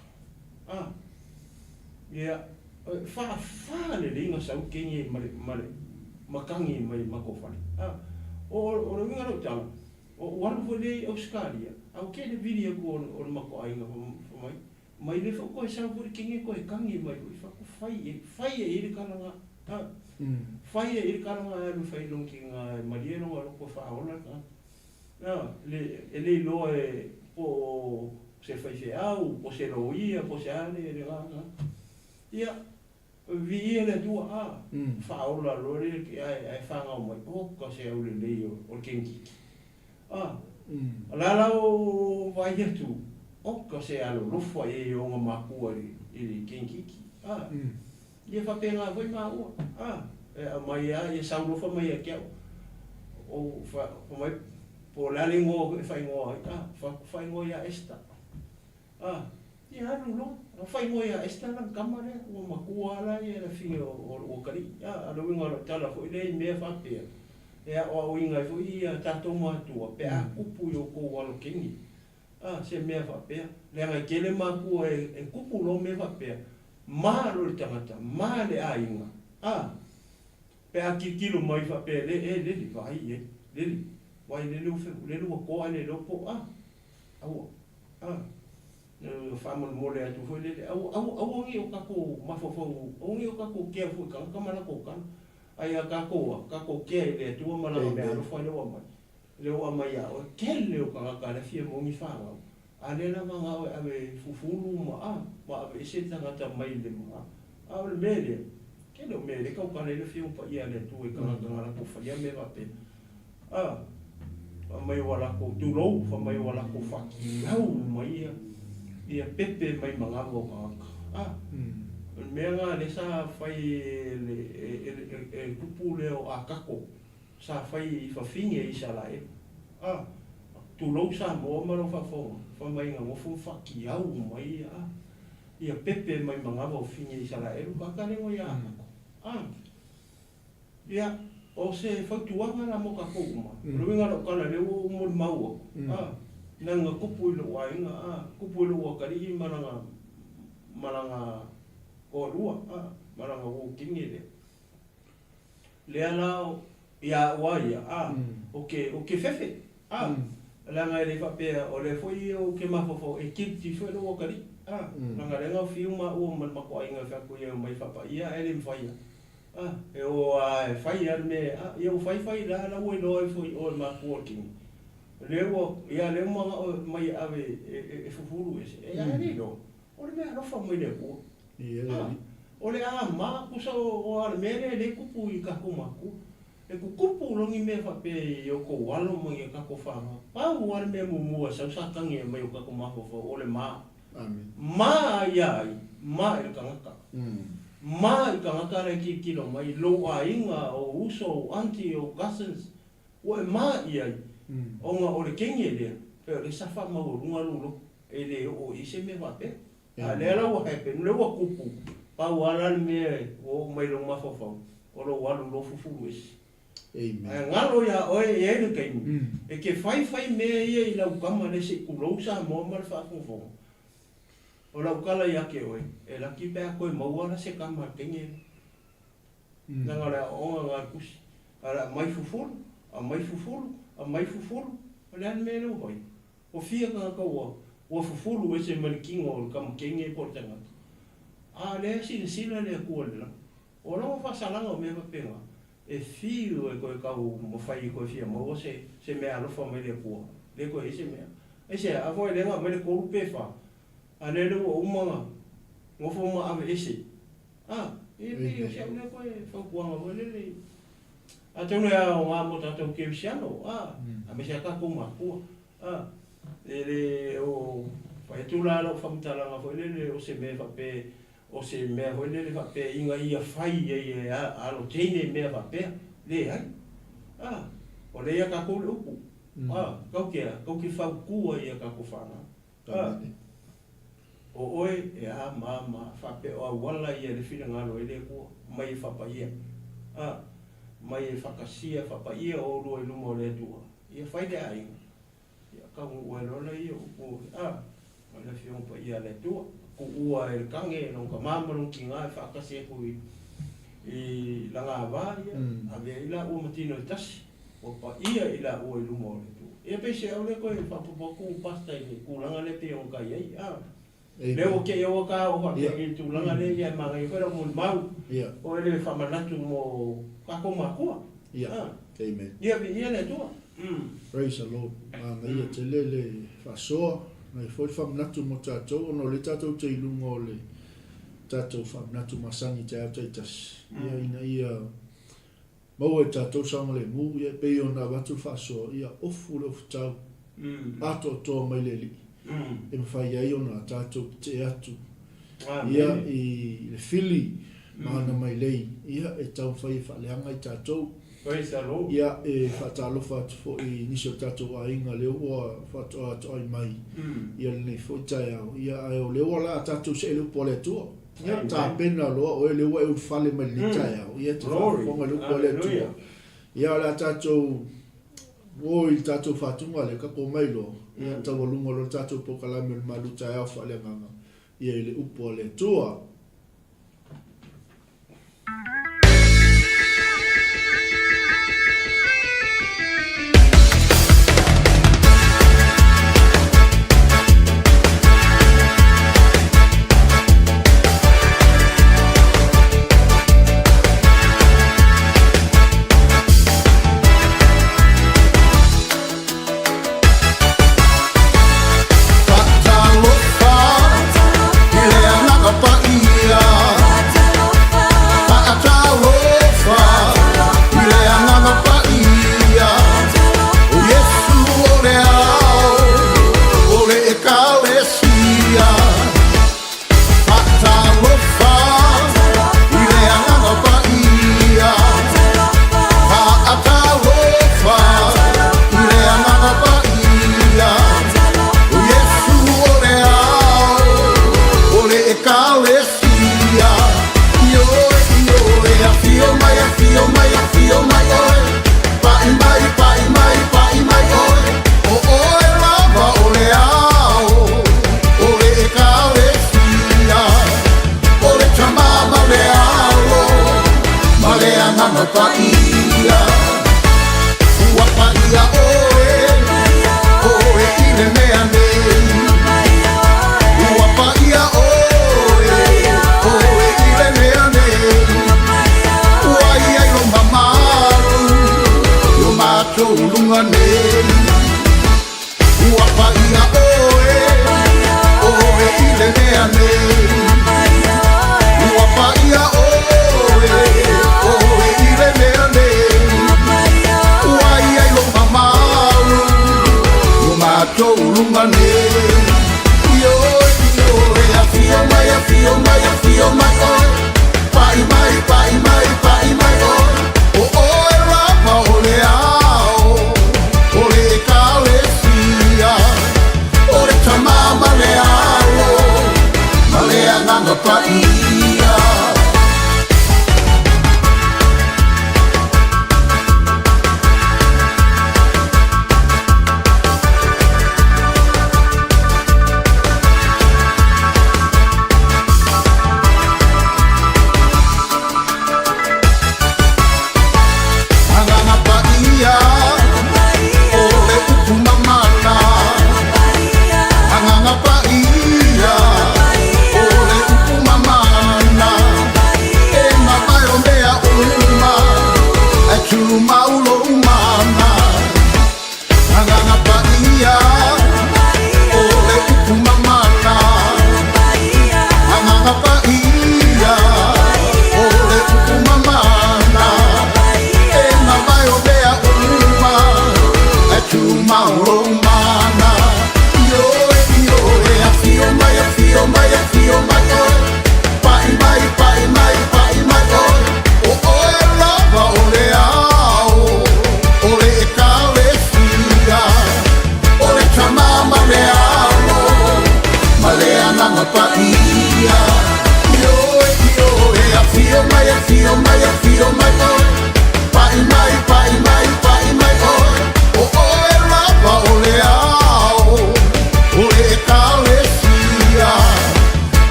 A, ia, faafa lelei na sau kegi ma le, ma le matagi mai le matou fale. A, o, o le uiga o lau tala, ua alu foi lea i Ausetalia, a ua tele vili atu o le matou aiga fai mai, Mai lea foi koe sau foi le kenge koe kagi mai foi fako fai i ai fai e i le kala nga a fai e i le kala nga alu fai long ki nga e malie longa loko faaola le tagata a le e le iloa e po o se faifeau po se loia po se a le le nga nga ia viia le Atua a faaola loa le ae ae fagao mai oka se aulelei o le kengiki A, o le a la ou vaai atu, oka se alolofa i ai e ona makua i le kenkiki. A, ia faapena foi maua. A, e aumai lava, ia saulofa mai ia te au. Ou fai mai, po o le a le igoa e faaigoa ai. A, faaigoa ia Esther. A, ia alu loa. Na faaigoa ia Esther lana tama lea, ua matua lava la ia le afine o lou atalii. A, o le uiga o lau tala foi lea i mea faapea, e aoaoina ai foi ia tatou matua pe a kupu i outou alo keni. A, se mea faapea. Leaga e tele matua e kupu loa mea faapea, ma loa le tagata, ma le aiga. A, pe a tilotilo mai faapea, le, e lele, vaai i ai, lele, vaai lele ua, lele ua toa ae le iloa po o a. Aua. A. Faamolemole atu foi lele, aua, aua, aua nei o tatou mafaufau, aua nei o tatou kea fua i tagata ma latou tala. Ae ia tatou a, tatou kea i le Atua ma Lana meaalofa lea ua aumai, lea ua aumai ia oe. Tele o tagata la e fia maua ni fanau, a lea lava na o e ave fufulu ma a, ma aveese le tagata mai le ma a. A o le mea lea, tele o mea lea e tautala ai le Afioga Paia a le Atua i tagata na latou faia mea faapena. A, fai mai ua latou tulou, fai mai ua latou faatiau mai ia, ia pepe mai manava o tagata. A, o le mea lena lea sa fai e le, e, e, e, e le tupu lea o Akako, sa fai i fafine i Isaraelu. A, tulou Samoa ma lau faafofoga, fai mai na nofo ma faatiau mai ia, a, ia pepe mai manava o fafine i Isaraelu, tagata lea ua ia Akako. A. Ia, o se fautuaga la mo tatou uma, o le uiga o lau tala lea ua ou molimau atu, a, leaga na tupu i lou aiga, a, tupu i lou atalii ma lana, ma lana toalua, a, ma lana uo kini lea. Lea la, ia au a ia, a, ou te, ou te fefe, a, leaga e le faapea, o lea foi ou te mafaufau e guilty foi lou atalii, a, leaga lea na fiu maua ma le matou aiga e fai atu ia omai faapaia ae le mafai lava. A, e o a e fai a le mea, a, ia ua fai fai la, la ua iloa ai foi oe makua o le kini. Lea ua, ia lea ua manao mai e ave e, e, e fufulu ese, e a e le iloa. O le mea alofa mai le Atua. A, o le a ma kusa o, o a le mea lea e le kupu i kakou makua. E kukupu loa ni mea faapea i outou alo ma ni a kakou fanau. Pau a le mea muamua e sau sa tagi mai o kakou mafaufau, o le ma. Ma ai ia ai, ma i le tagata. Ma i tagata la e tilotilo mai, lou aiga, ou uso, ou aunty, ou cousins, ua e ma i ai, ona o le kenge lea. Pei o lea sa faamaualuga lou loto, e le oo i ai se mea faapea. A o lea la ua happen, o lea ua tupu, pau lava la le mea ua oo mai i lou mafaufau, o lou alu loa fufulu ese. Ae galo ia oe e i ai le taimi e te fai fai mea ia i lau tama lea se i tulou Samoa ma le faafogafoga. O lau tala ia te oe, e laki pe a toe maua la se tama a le teine lea. Leaga o le aoaoga lena a le Tusi. A o le aumai fufulu, aumai fufulu, aumai fufulu, o le a le mea lea ua fai? Ua fia tagata ua ua fufulu ese mai le tino o le tama teine po o le tagata. A o lea e silasila le Atua i le lagi. O lona faasalaga o mea faapena, e fiu e toe taumafai e toe fia maua se se mea alofa mai le Atua, le toe i ai se mea. Aisea? A foi lea na aumai le tolu pe fa, a lea lea ua uma ona nofo ma aveese. A, e pei o si au lea toe fautuaga foi lele i, atonu e aoga mo tatou kerisiano, a, aemaise lava tatou matua, a, e le o fai atu la lau faamatalaga foi lele o se mea faapea O se mea foi lele faapea ina ia fai ai e alo teine mea faapea. Leai. A, o lea ia tatou le upu. A, kau te a? Kau te fautua ia tatou fanau. A, o oe e a ma a ma a, faapea o auala ia le finagalo ai le Atua, mai e faapaia. A, mai e faatasia, faapaia oulua i luma o le Atua, ia fai le aiga. Ia taunuu ai loa lea upu a le Afioga Paia a le Atua, tuua e le tane lona tama ma lona tina e faatasi atu i lana ava, ia ave ai laua ma tino e tasi, ua paia i laua i luma o le Atua. Ia peiseai lea toe faaopoopo atu Pastor i le tulaga lea pei ona ta i ai, a lea ua te i ua ta oo faapea i le tulaga lea, ia e manaia foi lau molimau, o le faamanatu mo tatou matua. Ia viia le Atua. Praise the Lord. Manaia tele le faasoa, manaia foi le faamanatu mo tatou ona o lea tatou te i luga o le tatou faamanatu masani i taeao taitasi, ia ina ia maua e tatou saogalemu, ia e pei ona avatu le faasoa, ia ofu le ofutau atoatoa mai le Alii e mafai ai ona tatou tetee atu ia i le fili ma ana mailei ia e taumafai e faaleaga i tatou. Ia e faatalofa atu foi i nisi o tatou aiga lea ua faatoa toai mai ia lenei foi taeao, ia ae o lea ua laa tatou see i le upu a le Atua. Ia tapena loa oe lea ua e ulufale mai lenei taeao, ia e te faafofoga i le upu a le Atua. Ia o le a tatou o i le tatou faatuga lea, tatou omai loa, ia taualuga loa le tatou polokalame o le malu taeao faaleagaga, ia i le upu a le Atua. Faatalofa i le Agaga Paia. Faatalofa i le Agaga Paia. O Iesu o le ao o le Ekalesia. Faatalofa i le Agaga Paia. Faatalofa i le Agaga Paia. O Iesu o le ao o le Ekalesia. Ioe, ioe, afio mai, afio mai, afio mai oe. Pai mai, pai mai, pai mai oe. O oe lava o le ao o le Ekalesia. O le Tama ma le Alo ma le Agaga Paia. Ua paia oe, oe i le mea nei. Ua paia oe, oe i le mea nei. Ua i ai lo mamalu, i o matou luga nei. Ua paia oe, oe i le mea nei. Ua paia oe, oe i le mea nei. Ua i ai lo mamalu, i o matou luga nei. Ioe, ioe, afio mai, afio mai, afio mai oe. Pai mai, pai mai, pai mai oe. O oe lava o le ao.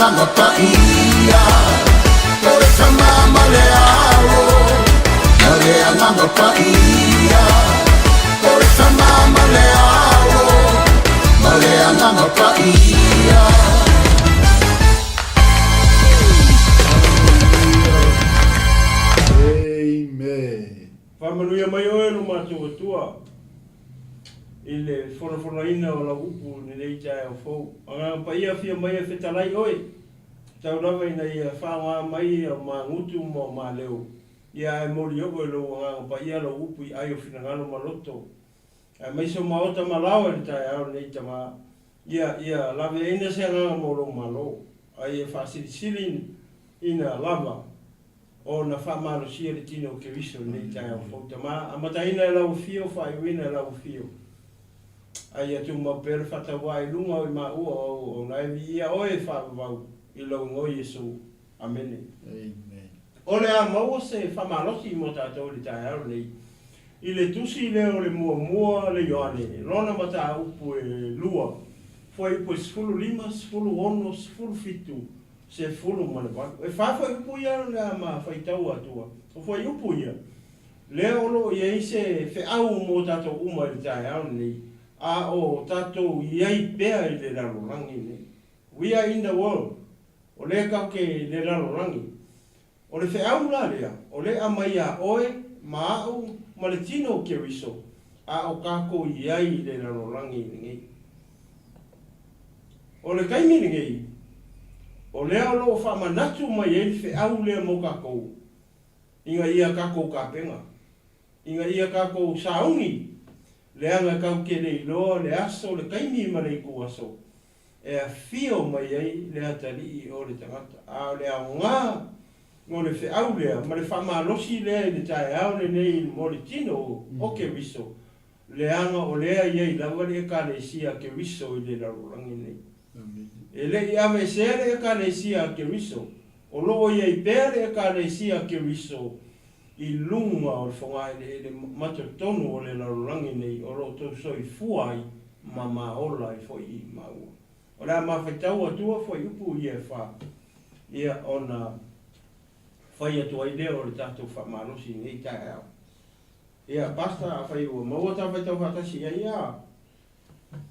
Agaga Paia, o le Tama ma le Alo, ma le Agaga Paia, o le Tama ma le Alo, ma le Agaga Paia. Amen. Faamanuia mai oe lo matou Atua i le fonofonoina o lau upu i lenei taeao fou. Agaga Paia afio mai e fetalai oe, tau lava ina ia faaaoga mai o magutu ma o maleo, ia ae moli oo e lou Agaga Paia lau upu i ai o finagalo ma loto, aemaise o maota ma laoa i le taeao lenei Tama. Ia, ia laveaina se agaga mo lou Malo, a ia faasilisili ina lava ona faamalosia le tino o Keriso i lenei taeao fou. Tama, amataina e lau afio, faaiuina e lau afio, a ia tumau pea le faatauā i luga o i maua o au auauna e viia oe e faavavau i lou igoa Iesu. Amene. Amen. O le a maua se faamalosi mo tatou i le taeao lenei, i le tusi lea o le muamua le Ioane, lona mataupu e lua, fuaiupu e 15, 16, 17, 18. E fa fuaiupu ia o le a ma faitau atua. O fuaiupu ia, lea o lo o i ai se feau mo tatou uma i le taeao lenei, a o tatou i ai pea i le lalolagi lenei. We are in the world. O lea tatou te i le lalolagi. O le feau la lea, o le a mai iā oe, ma a'u, ma le tino o Keriso, a o tatou i ai i le lalolagi lenei. O le taimi lenei, o lea o lo o faamanatu mai ai le feau lea mo tatou, ina ia tatou tapena, ina ia tatou sauni, leaga tatou te le iloa le aso, le taimi ma le ituaso e afio mai ai le atalii o le tagata. A o le aoga o le feau lea ma le faamalosi lea i le taeao lenei mo le tino o Keriso, leaga o lea i ai lava le Ekalesia a Keriso i le lalolagi nei. E le i aveesea le Ekalesia a Keriso, o lo o i ai pea le Ekalesia a Keriso i luga o le fogaeleele matotonu o le lalolagi nei o lo o tou soifua ai ma maola ai foi i maua. O le a mafaitau atua fuaiupu ia e fa, ia ona fai atu ai lea o le tatou faamalosi i lenei taeao. Ia, Pastor, afai ua maua ta faitau faatasi i ai, ia,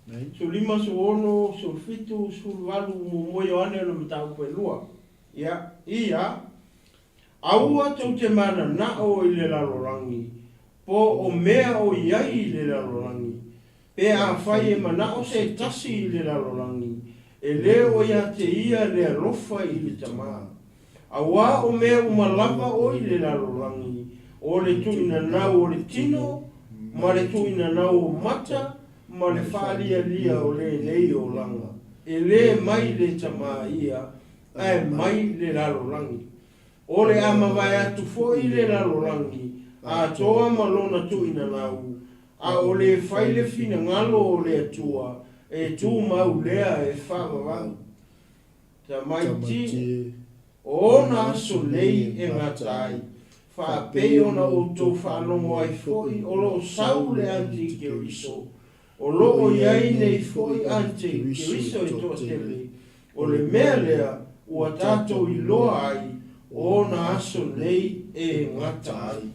15, 16, 17, 18, muamua Ioane ona mataupu e lua. Ia, ia, Aua tou te mananao i le lalolagi, po o mea o i ai i le lalolagi. Pe afai e manao se tasi i le lalolagi, e le o ia te ia le alofa i le Tama. Auā o mea uma lava o i le lalolagi, o le tuuinanau o le tino, ma le tuuinanau o mata, ma le faalialia o lenei olaga, e le mai le Tama ia, ae mai le lalolagi. O le a mavae atu foi le lalolagi atoa ma lona tuuinalau, a o le fai le finagalo o le Atua, e tumau lea e faavavau. Tamaiti, o ona aso nei e gata ai, faapei ona outou faalogo ai foi o lo o sau le Antikeriso, O lo o i ai nei foi ante Keriso e toatele, o le mea lea ua tatou iloa ai o ona aso nei e gata ai.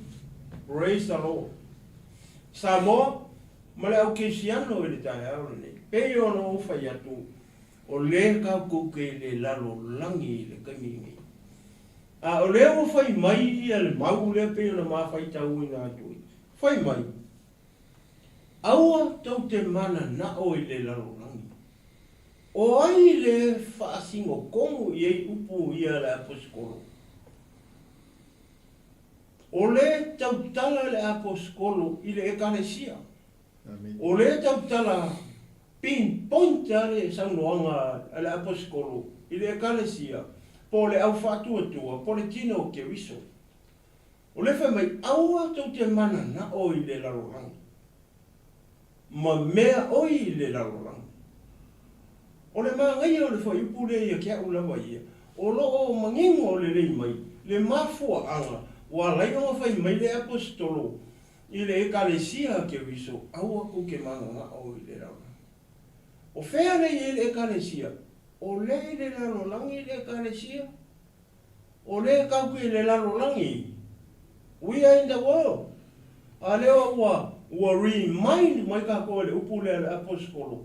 Praise the Lord. Samoa, ma le au Kerisiano i le taeao lenei, pei ona ou fai atu, o lea tatou te i le lalolagi i le taimi lenei. A o lea ua fai mai ia le mau lea pei ona ma faitauina atu ai, fai mai, Aua tou te mananao i le lalolagi. O ai le faasinotonu i ai upu ia le Aposetolo? O le tautala le Aposetolo i le Ekalesia. O le tautala pinpoint a le saunoaga a le Aposetolo i le Ekalesia, po o le au faatuatua, po o le tino o Keriso. O lea fai mai, Aua tou te mananao i le lalolagi, ma mea oi i le lalolagi. O le manaia o le fuaiupu lea ia te a'u lava ia, o lo o manino lelei mai le mafuaaga ua ala ai ona fai mai le Aposetolo i le Ekalesia a Keriso, Aua tou te mananao i le lalolagi. O fea lea i ai le Ekalesia? O lea i le lalolagi le Ekalesia. O lea e kauki i le lalolagi. We are in the world. A lea ua, ua remind mai kākou e le upu lea a le Aposetolo,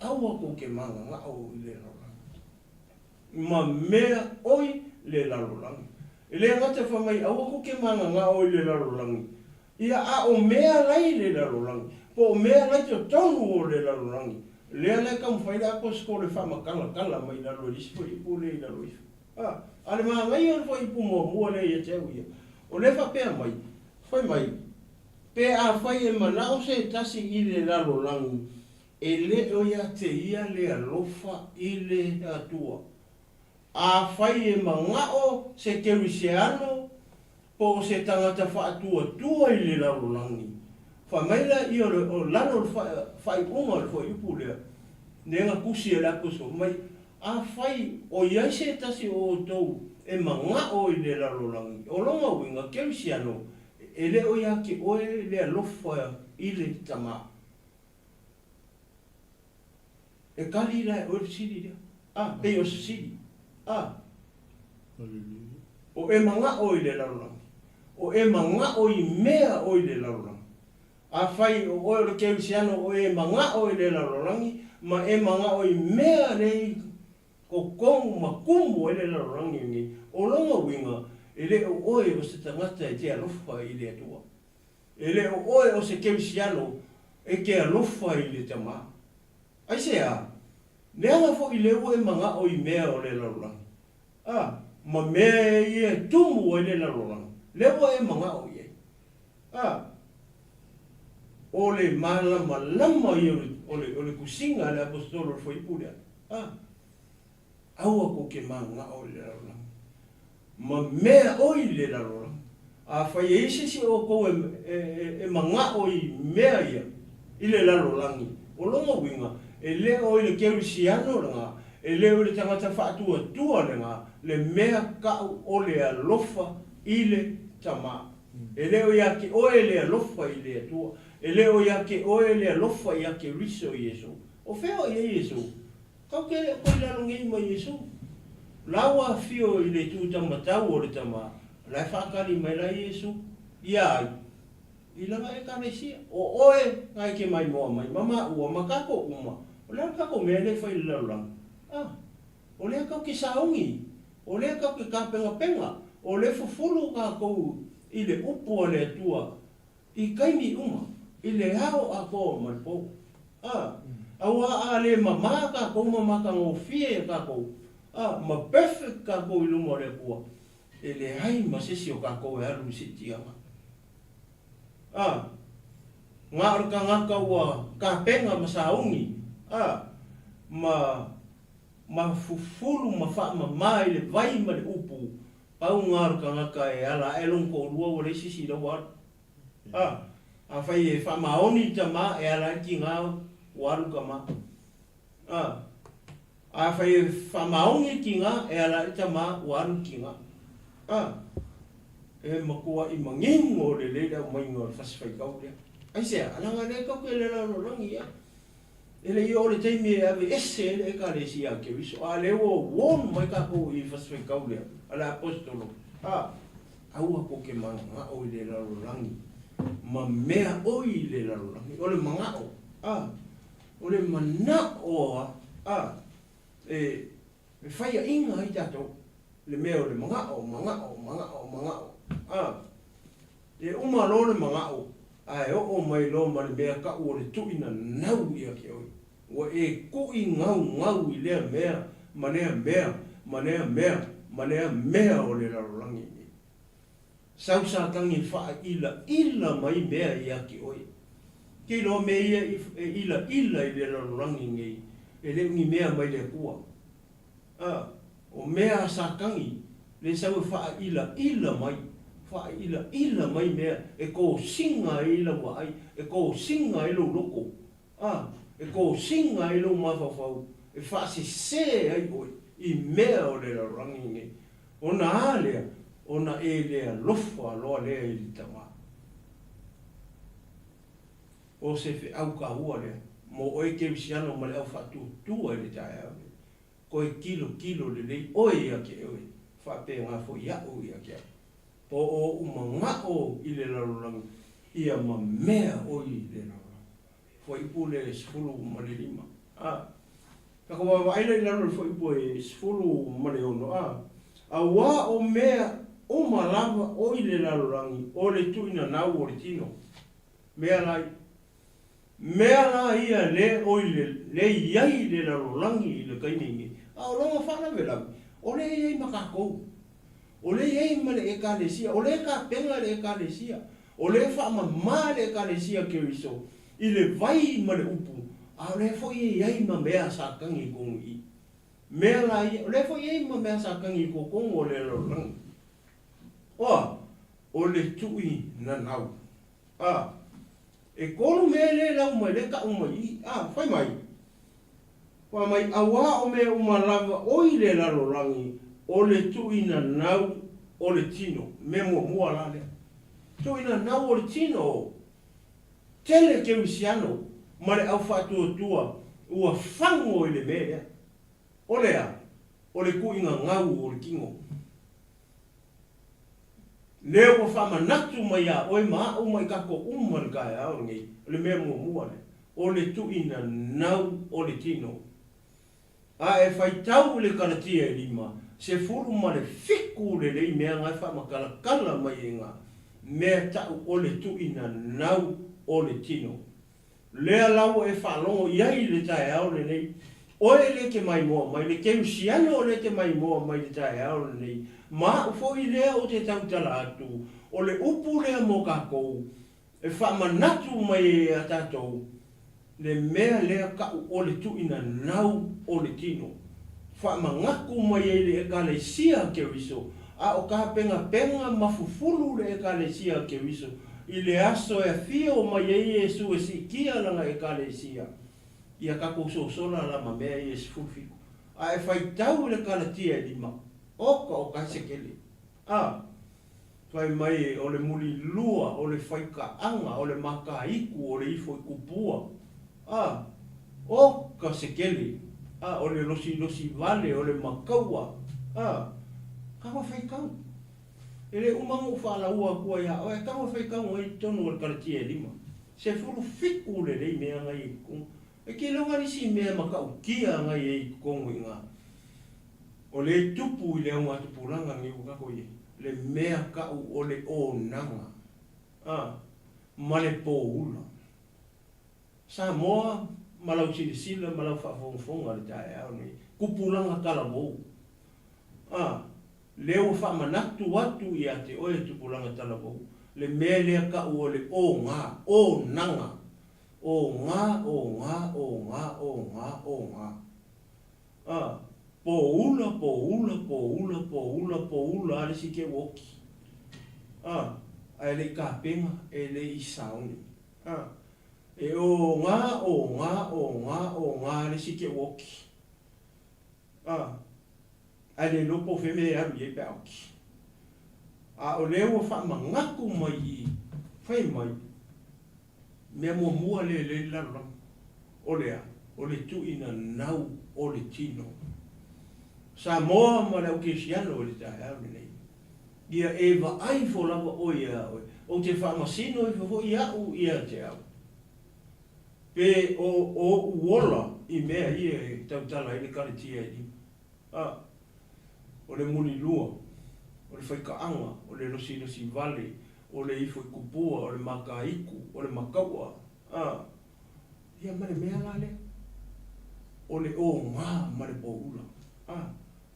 aua kou ke magagao i le lalolagi. Ma mea oi le lalolagi. E le gata fai mai aua kou ke magagao i le lalolagi, Ia, a o mea la i le lalolagi, po o mea la i totonu o le lalolagi, lea la e taumafai le Aposetolo e faamatalatala mai i lalo e le isi fuaiupu lea i lalo ifo. A, a le manaia o le fuaiupu muamua lea ia te au ia, o lea e faapea mai, fai mai, Pe afai e manao se tasi i le lalolagi, e le o ia te ia le alofa i le Atua. Afai e manao se Kerisiano po o se tagata faatuatua i le lalolagi, fai mai la ia o le o lalo o le faaiuga o le fuaiupu lea, lea na tusi e le Aposetolo, fai mai, Afai o i ai se tasi o outou e manao i le lalolagi, o lona uiga, Kerisiano, e le o ia te oe le alofa i le Tama. E kali la e oe le fesili lea. A, pei o se fesili. A, o e magao i le lalolagi. O e magao i mea o i le lalolagi. Afai o oe o le Kerisiano o e magao i le lalolagi, ma e magao i mea le i totonu ma kumu ai le lalolagi lenei, o lona uiga, e le o oe o se tagata e te alofa i le Atua. E le o oe o se Kerisiano e te alofa i le Tama. Aisea? Leaga foi lea ua e manao i mea o le lalolagi, a, ma mea ia e tumu ai le lalolagi, lea ua e manao i ai. A, o le malamalama ia o le, o le, o le tusiga a le Aposetolo o le Fuaiupu lea. A, Aua kou ke manao i le lalolagi, ma mea oi le lalolagi. Afai e i ai se isi o outou e manao i mea ia i le lalolagi, o lona uiga, e le o i le Kerisiano lena, e le o i le tagata faatuatua lena, le mea kau o le alofa i le Tama. E le o ia te oe le alofa i le Atua, e le o ia te oe le alofa ia Keriso Iesu. O fea o i ai Iesu? Kau ke le o koe i lalo nei ma Iesu. La ua afio i le itu tamatau o le Tama, la e faakali mai la Iesu, ia ai, i lana Ekalesia. O oe na e ke maimoa mai, ma maua, ma kakou uma, o le a le kakou mea le e fai i le lalolagi? A, o lea kau ke saogi, o lea kau ke kapengapenga, o lea fufulu kakou i le upu a le Atua, I taimi uma, i le ao atoa ma le po. A, auā a le mamā kākou ma matagofie ia kākou, a, ma perfect kākou i luma o le Atua, e leai ma se isi o kākou e alu i siitiaga. A, na o le tagata ua kapenga ma sauni, a, ma, ma fufulu ma faamamā i le vai ma le upu, Pau na o le tagata e ala ae lona toalua ua leai se isi i lau alu. A, afai e faamaoni le tama e ala ai le tiga ua alu le tama. A, afai e faamaoni le tiga e ala ai le tama ua alu le tiga. A, e matuaʻi manino lelei le aumaiga o le fasi faitau lea. Aisea? Leaga lea tatou te le lalolagi a. E le i oo le taimi e ave ese ai le Ekalesia a Keriso, a o lea ua warn mai tatou i fasi faitau lea a le Aposetolo, a, aua kou ke manao i le lalolagi ma mea oi i le lalolagi. O le manao, a, o le manao a, a, e, e faiaʻiga ai tatou, le mea o le manao, manao, manao, manao, a. E uma loa le manao, ae oo mai loa ma le mea kau o le tuʻi nanau ia te oe. Ua e kuʻi gaugau i lea mea ma lea mea ma lea mea ma lea mea o le lalolagi nei. Sau Satani e faaʻilaʻila mai mea ia te oe. Ke iloa mea ia e ʻilaʻila i le lalolagi nei, e le o ni mea mai le Atua. A, o mea a Satani, le sau e faaʻilaʻila mai, faaʻilaʻila mai mea e kosina ai lau vaai, e kosina ai lou loko, a, e kosina ai lou mafaufau, e faasesē ai oe i mea o le lalolagi nei. Ona a lea, ona e le alofa loa lea i le Tama. O se feau kahua lea mo oe Kerisiano ma le au faatuatua i le taeao nei. Koe tilotilo lelei oe ia te oe, faapena foi a'u ia te au. Po o o'u mana'o i le lalolagi, ia mamea oe i le lalolagi. Fuaiupu le 15, a. Tatou vaavaai la i lalo i le fuaiupu e 16, a. Auā o mea uma lava o i le lalolagi o le tuuinanau o le tino. Mea la ia. Mea la ia le o i le, le i ai i le lalolagi i le taimi nei, a o lona faalavelave, o lea e i ai ma tatou. O lea e i ai ma le Ekalesia, o lea e tapena le Ekalesia, o lea e faamama le Ekalesia Keriso i le vai ma le upu, a o lea foi e i ai ma mea sa tagi i totonu i i. Mea la ia, o lea foi e i ai ma mea sa tagi i totonu o le lalolagi. Oa, o le tui nanau. A, e kolu mea lea e lau mai, lea e tau mai i i. A, fai mai, fai mai, auā o mea uma lava o i le lalolagi, o le tuuinanau o le tino. Mea muamua la lea. Tuuinanau o le tino. Tele kerisiano ma le au faatuatua ua fago i le mea lea. O le a? O le tuuinanau o le tino. Lea ua faamanatu mai iā oe ma a'u ma i tatou uma i le taeao lenei, o le mea muamua lea, o le tuuinanau o le tino. A e faitau i le Kalatia e 57 lelei mea na e faamatalatala mai ai na mea ta'u o le tuuinanau o le tino. Lea la ua e faalogo i ai i le taeao lenei, oe le te maimoa mai, le Keusiano le te maimoa mai i le taeao lenei, ma a'u foi lea ou te tautala atu, o le upu lea mo tatou, e faamanatu mai ai ia tatou, le mea lea ta'u o le tuuinanau o le tino. Faamanatu mai ai le Ekalesia a Keriso, a o tapenapena ma fufulu le Ekalesia a Keriso i le aso e afio mai ai Iesu e siitia lana Ekalesia, ia tatou sosola la ma mea ia e 17. A e faitau i le Kalatia e lima, oka oka he sekele. A, fai mai o le mulilua, o le faikaaga, o le makaiku, o le ifo i kupua. A, o ka sekele, a, o le losilosi vale, o le makaua, a, tago e faitau. E le uma ona ou faalaua atua iā oe, tago e faitau ai i totonu o le Kalatia e lima. 17 lelei mea na i ai i totonu. E te iloga le isi mea matautia na i ai i totonu i ina, o lea e tupu i le augatupulaga lenei ua tatou i ai, le mea tau o le onaga, a, ma le poula. Samoa ma lau silasila ma lau faafogafoga i le taeao lenei, tupulaga talavou. A, lea ua faamanatu atu ia te oe tupulaga talavou, le mea lea tau o le oga, onaga, oga, oga, oga, oga, oga. A, poula, poula, poula, poula, poula a le isi te ua oti. A, ae le i tapena, e le i sauni. A, e ō ngā, ō ngā, ō ngā, ō ngā le isi te ua oki. A, ae le iloa po o fea mea e alu i ai pe a oki. A o lea ua faamanatu mai i i, fai mai, mea muamua lea e lei le lalolagi, o le a? O le tuuinanau o le tino. Samoa ma le au kerisiano i le taeao lenei. Ia e vaai ifo lava oe iā oe, ou te faamasino ifo foi iaʻu ia te au. Pe o oʻu ola i mea ia e tautala ai le Kaletia e lima. A, o le mulilua, o le faikaaga, o le losilosi vale, o le ifo i kupua, o le makaiku, o le makauʻa, a, ia ma le mea la lea, o le ōgā ma le poula. A.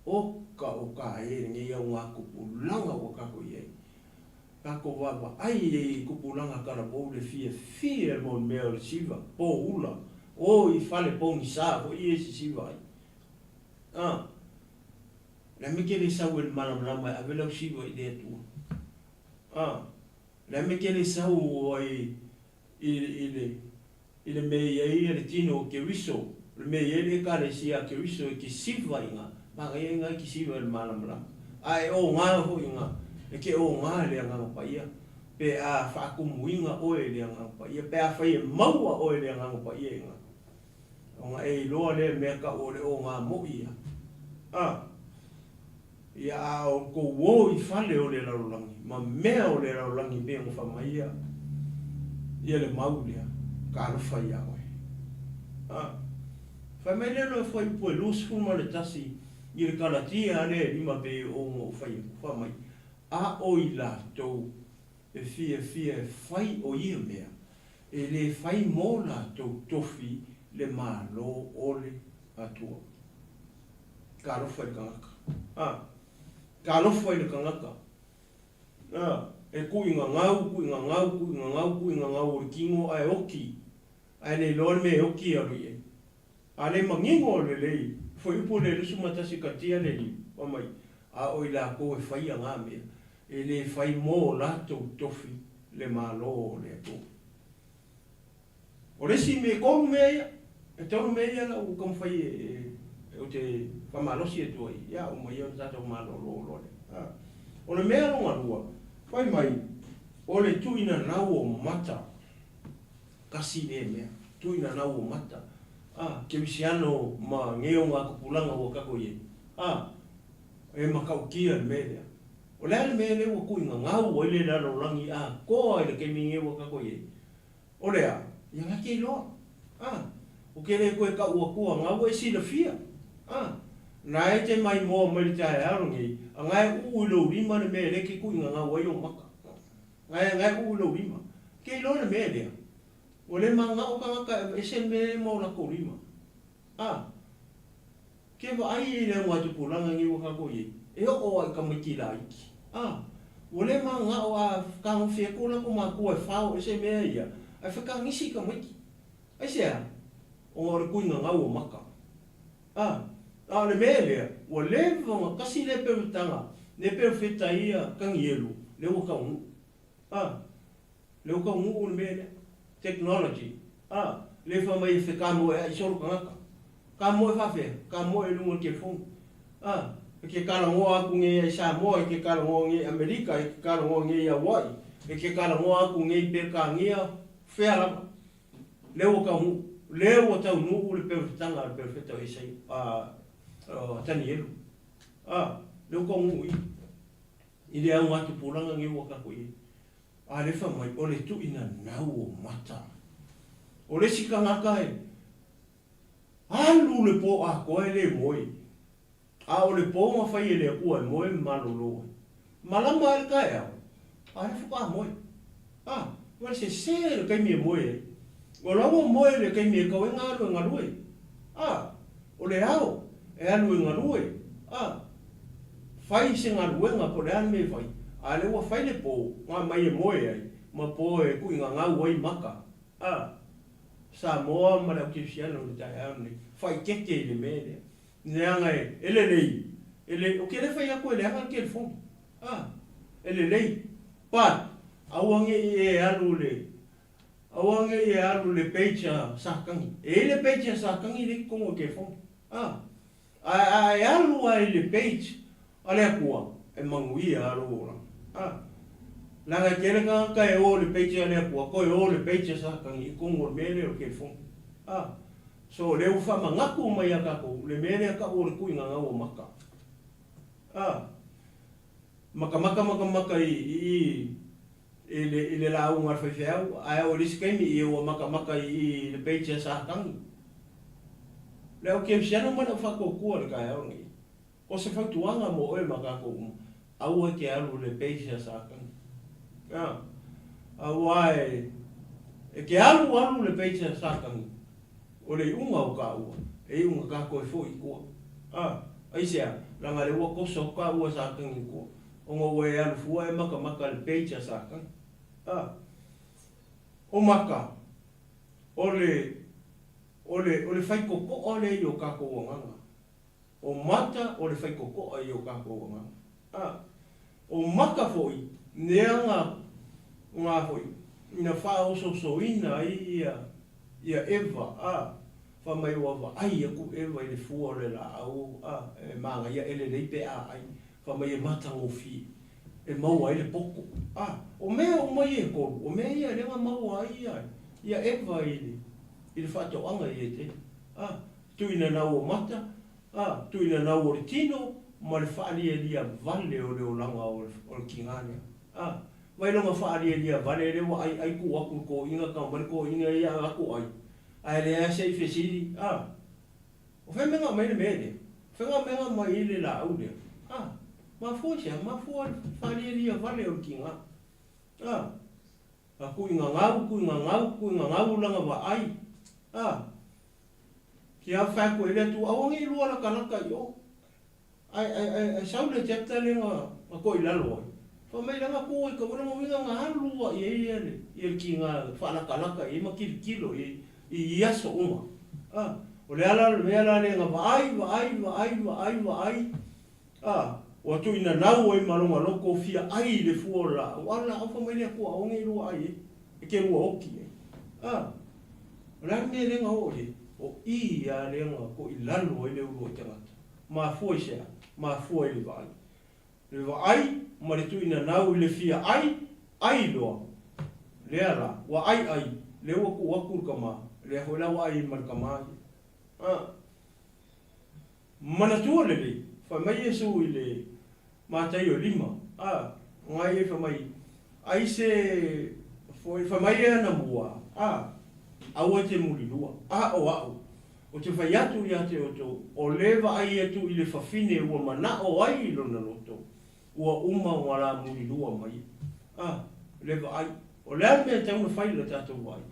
Oka o ka e lenei au ngā kupulaga ua kako i ai. Kako vaavaai i ai i kupulaga talavou le fiafia e mo le mea o le siva, po ula, o i fale pogisa foi e sisiva ai. A, le a me ke le sau e le malamalama e ave lau siva i le Atua. A, le a me ke le sau ai i, i le, i le mea i ai le tino o Keriso, o le mea i ai le Ekalesia a Keriso e kisiva i nga, manaia i nga e kisiva i le malamalama, a e oga foi i nga, e ke oga i le Agaga Paia, pe a faatumuina oe i le Agaga Paia, pe afai e maua oe i le Agaga Paia i nga, ona e iloa lea mea tau o le oga moi ia. A! Ia a outou o i fale o le lalolagi, ma mea o le lalolagi pei ona fai mai ia, ia le mau lea, ka alofa ia oe. A! Fai mai lea loa e fuaiupu e 21 i le Kalatia lea e lima pei ona ou fai atu, fai mai, A o i latou e fiafia e fai o ia mea, e le fai mo latou tofi le Malo o le Atua. Ka alofa i le tagata. A. Ka alofa i le tagata. A. E kui gagau, kui gagau, kui gagau, kui gagau o le kino ae oki. Ae le iloa le mea e oki alu i ai. A le manino lelei, fuaiupu le 21 katia le liu, fai mai, a o i latou e faia na mea, e le fai mo latou tofi le Malo o le Atua. O le isi mea, e tolu mea ia, e tolu mea ia la ua taumafai e, ou te faamalosi atu ai ia au ma ia ona tatou malolo loa lea. A. O le mea lona lua, fai mai, o le tuuina lau o mata, kasi lea mea, tuuina lau o mata, a, kerisiano ma geo ngā tupulaga ua tatou i ai, a, e matautia le mea lea. O le a le mea lea ua tuuina gau ai le lalolagi atoa i le taimi nei ua tatou i ai? O le a? Ia na te iloa. A, ou te le toe tau atua na ua e silafia. A, na e te maimoa mai le taeao lenei, a na e uu i lou lima le mea lea e te tuuina gau ai ou maka. Na e, na e uu i lou lima. Te iloa le mea lea. Ua le mananao tagata e aveese le mea lea ma o latou lima. A, ke vaai i le augatupulaga nei ua tatou i ai, e oo lava i tamaiti laiti. A, ua le mananao a fetagofi atu o latou matua e fao ese mea ia, ae fetagisi tamaiti. Aisea? Ona o le tuigagau o maka. A, a o le mea lea, ua leva ona tasi lea perutaga, lea perofeta ia Tanielu, lea ua taunuu. A, Lea ua taunuu le mea lea. Technology. A, lea fai mai e fekamoeai solo tagata. Kamoe faafea? Kamoe i luga o le telefoni. A, e ke talanoa atu nei i Samoa, e ke talanoa nei i Amerika, e ke talanoa nei i Hawaii, e ke talanoa atu nei i Peretania, fea lava. Lea ua taunuu. Lea ua taunuu le perofetaga a le perofeta o Isaia, a, a Tanielu. A, lea ua taunuu i i le augatupulaga nei ua tatou i ai. A lea fai mai, o le tuuina nau o mata. O le isi tagata e alu le po atoa e le moe, a o le po na fai e le Atua e moe ma malolo ai. Malama ai le taeao, a lea faatoa moe. A, ua sese le taimi e moe ai. O la ua moe le taimi e tau ai na alu e galue. A, o le ao e alu e galue. A, fai se galuega po o le a le mea e fai, a lea ua fai le po, na mai e moe ai, ma po e tuigagau ai maka. A, Samoa ma le au kerisiano i le taeao lenei, faaitete i le mea lea. Leaga e, e lelei, e le, ou te le fai atu e leaga le telefoni. A, e lelei, but, aua ne i e alu le, aua ne i e alu le page a Satani. E i ai le page a Satani lea i totonu o le telefoni. A, ae a e alu lava i le page a le Atua, e manuia lava lou olaga. A, leaga e tele tagata e o i le page a le Atua, toe o i le page a Satani i totonu o le mea lea o le telefoni. A, so o lea ua faamanatu mai ia tatou le mea lea tau o le tuuina gau o maka. A, makamaka makamaka i i i le i le lauga a le faifeau, ae oo i le isi taimi ia ua makamaka i i le page a Satani. Le au kerisiano ma le au faatuatua i le taeao lenei. O se fautuaga mo oe ma tatou uma, aua e te alu i le page a Satani. A, aua e e te alu alu i le page a Satani, O le iuga o taua, e iuga tatou e foi i tua. A, aisea, leaga lea ua toso atu taua e Satani i tua, ona ua e alu fua e matamata le page a Satani. A, o mata, o le, o le, o le faitotoa lea i o tatou agaga. O mata o le faitotoa i o tatou agaga. A, o mata foi, lea na, na foi, na faaosoosoina ai ia, ia Eva, a, fai mai ua vaai atu Eva i le fua o le laau, a, e manaia e lelei pe a ai, fai mai e matagofie, e maua ai le poto. A, o mea uma ia e tolu, o mea ia lea na maua ai ia, ia Eva i le, i le faatoaga i Eteni. A, tuuina nau o mata. A, tuinanau o le tino ma le faalialia vale o le olaga o le tiga lea. A, vailoga faalialia vale lea ua ai ai tuu atu i le toeaina tau mai le toeaina ia alu atu ai, ae leai lava se i fesili, a, o fea mea na aumai ai le mea lea? O fea mea na aumai ai le laau lea? A, mafua i se a? Mafua i le faalialia vale o le tiga. A, a tuinanau, tuinanau, tuinanau lana vaai. A. Kia fai atu e le Atua, aua ne i lua latalata i o. Ae, ae, ae, ae sau le chapter lea na, na toa i lalo ai. Fai mai lana tua i ka lona uiga na alu lava i ai ia le, ia le tiga faalatalata i ai ma tilotilo i ai i ia aso uma. A, o le ala le mea la lea na vaai, vaai, vaai, vaai, vaai, a, ua tuuinanau ai ma lona loto fia ai i le fua o le laau. A o le laau fai mai le Atua aua ne i lua ai ai. E te lua oti ai. A, o le a le mea lea na oo i ai? O i lava lea na toilalo ai le uluai tagata. Mafua i se a? Mafua i le vaai. Le vaai ma le tuuinanau i le fia ai, ai loa. Lea la, ua ai ai, lea ua tuu atu le tama, lea foi la ua ai ai ma le tama ia. A. Manatua lelei, fai mai Iesu i le Mataio lima, a, ngai e fai mai, ai se foi, fai mai e ana mua, a, aua e te mulilua, a o a'u, ou te fai atu ia te outou, o le vaai atu i le fafine ua mana'o ai i lona loto, ua uma ona la mulilua mai, a, le vaai. O le a le mea e tatau ona fai i le tatou vaai?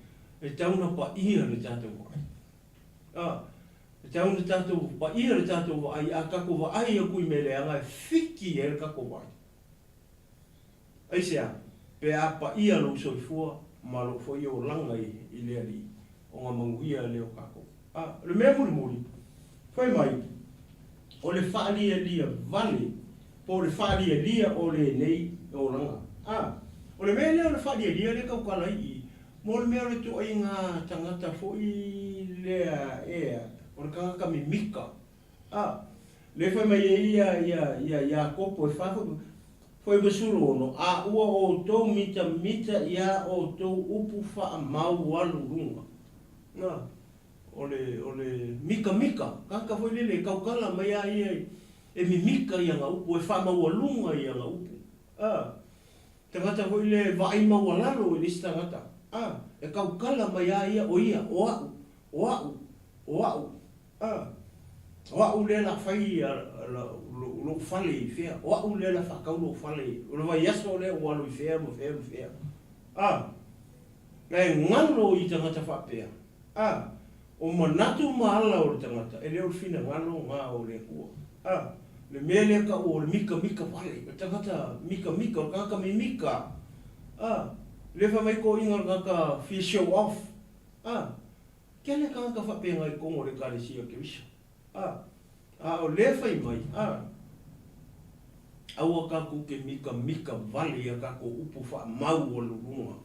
E tatau ona paia le tatou vaai. A, e tatau ona tatou paia le tatou vaai, a tatou vaai atu i mea leaga e fiki ai le tatou vaai. Aisea? Pe a paia lou soifua ma lou foi olaga i le Alii, ona manuia lea o tatou. A, o le mea mulimuli, fai mai, o le faalialia vale po o le faalialia o lenei olaga. A, o le mea lea o le faalialia lea e tautala ai i i, Mo le mea o le ituaiga tagata foi lea ea, o le tagata mimika. A, lea fai mai ai ia, ia, ia Iakopo e fa foi, foi 16, A ua outou mitamita i a outou upu faamaualuluga. Na, o le, o le mikamika, tagata foi lele e tautala mai a ia e mimika i ana upu, e faamaualuga i ana upu. A. Tagata foi lea e vaai maualalo i le isi tagata, a, e tautala mai a ia, o ia, o a'u, o a'u, o a'u, a, o a'u lea la fai lou fale i fea, o a'u lea la faatau lou fale, o le vaiaso lea ua alu i fea ma fea ma fea, a, na e galo i tagata faapea, a, O manatu ma ala o le tagata, e le o le finagalo na o le Atua. A, le mea lea taua o le mikamika vale, o le tagata mikamika, o le tagata mimika. A, lea fai mai toeaiina o le tagata fia show off. A, kele tagata faapena i totonu o le Ekalesia o Keriso. A, a o lea fai mai, a, aua tatou te mikamika vale i a tatou upu faamaualuluga.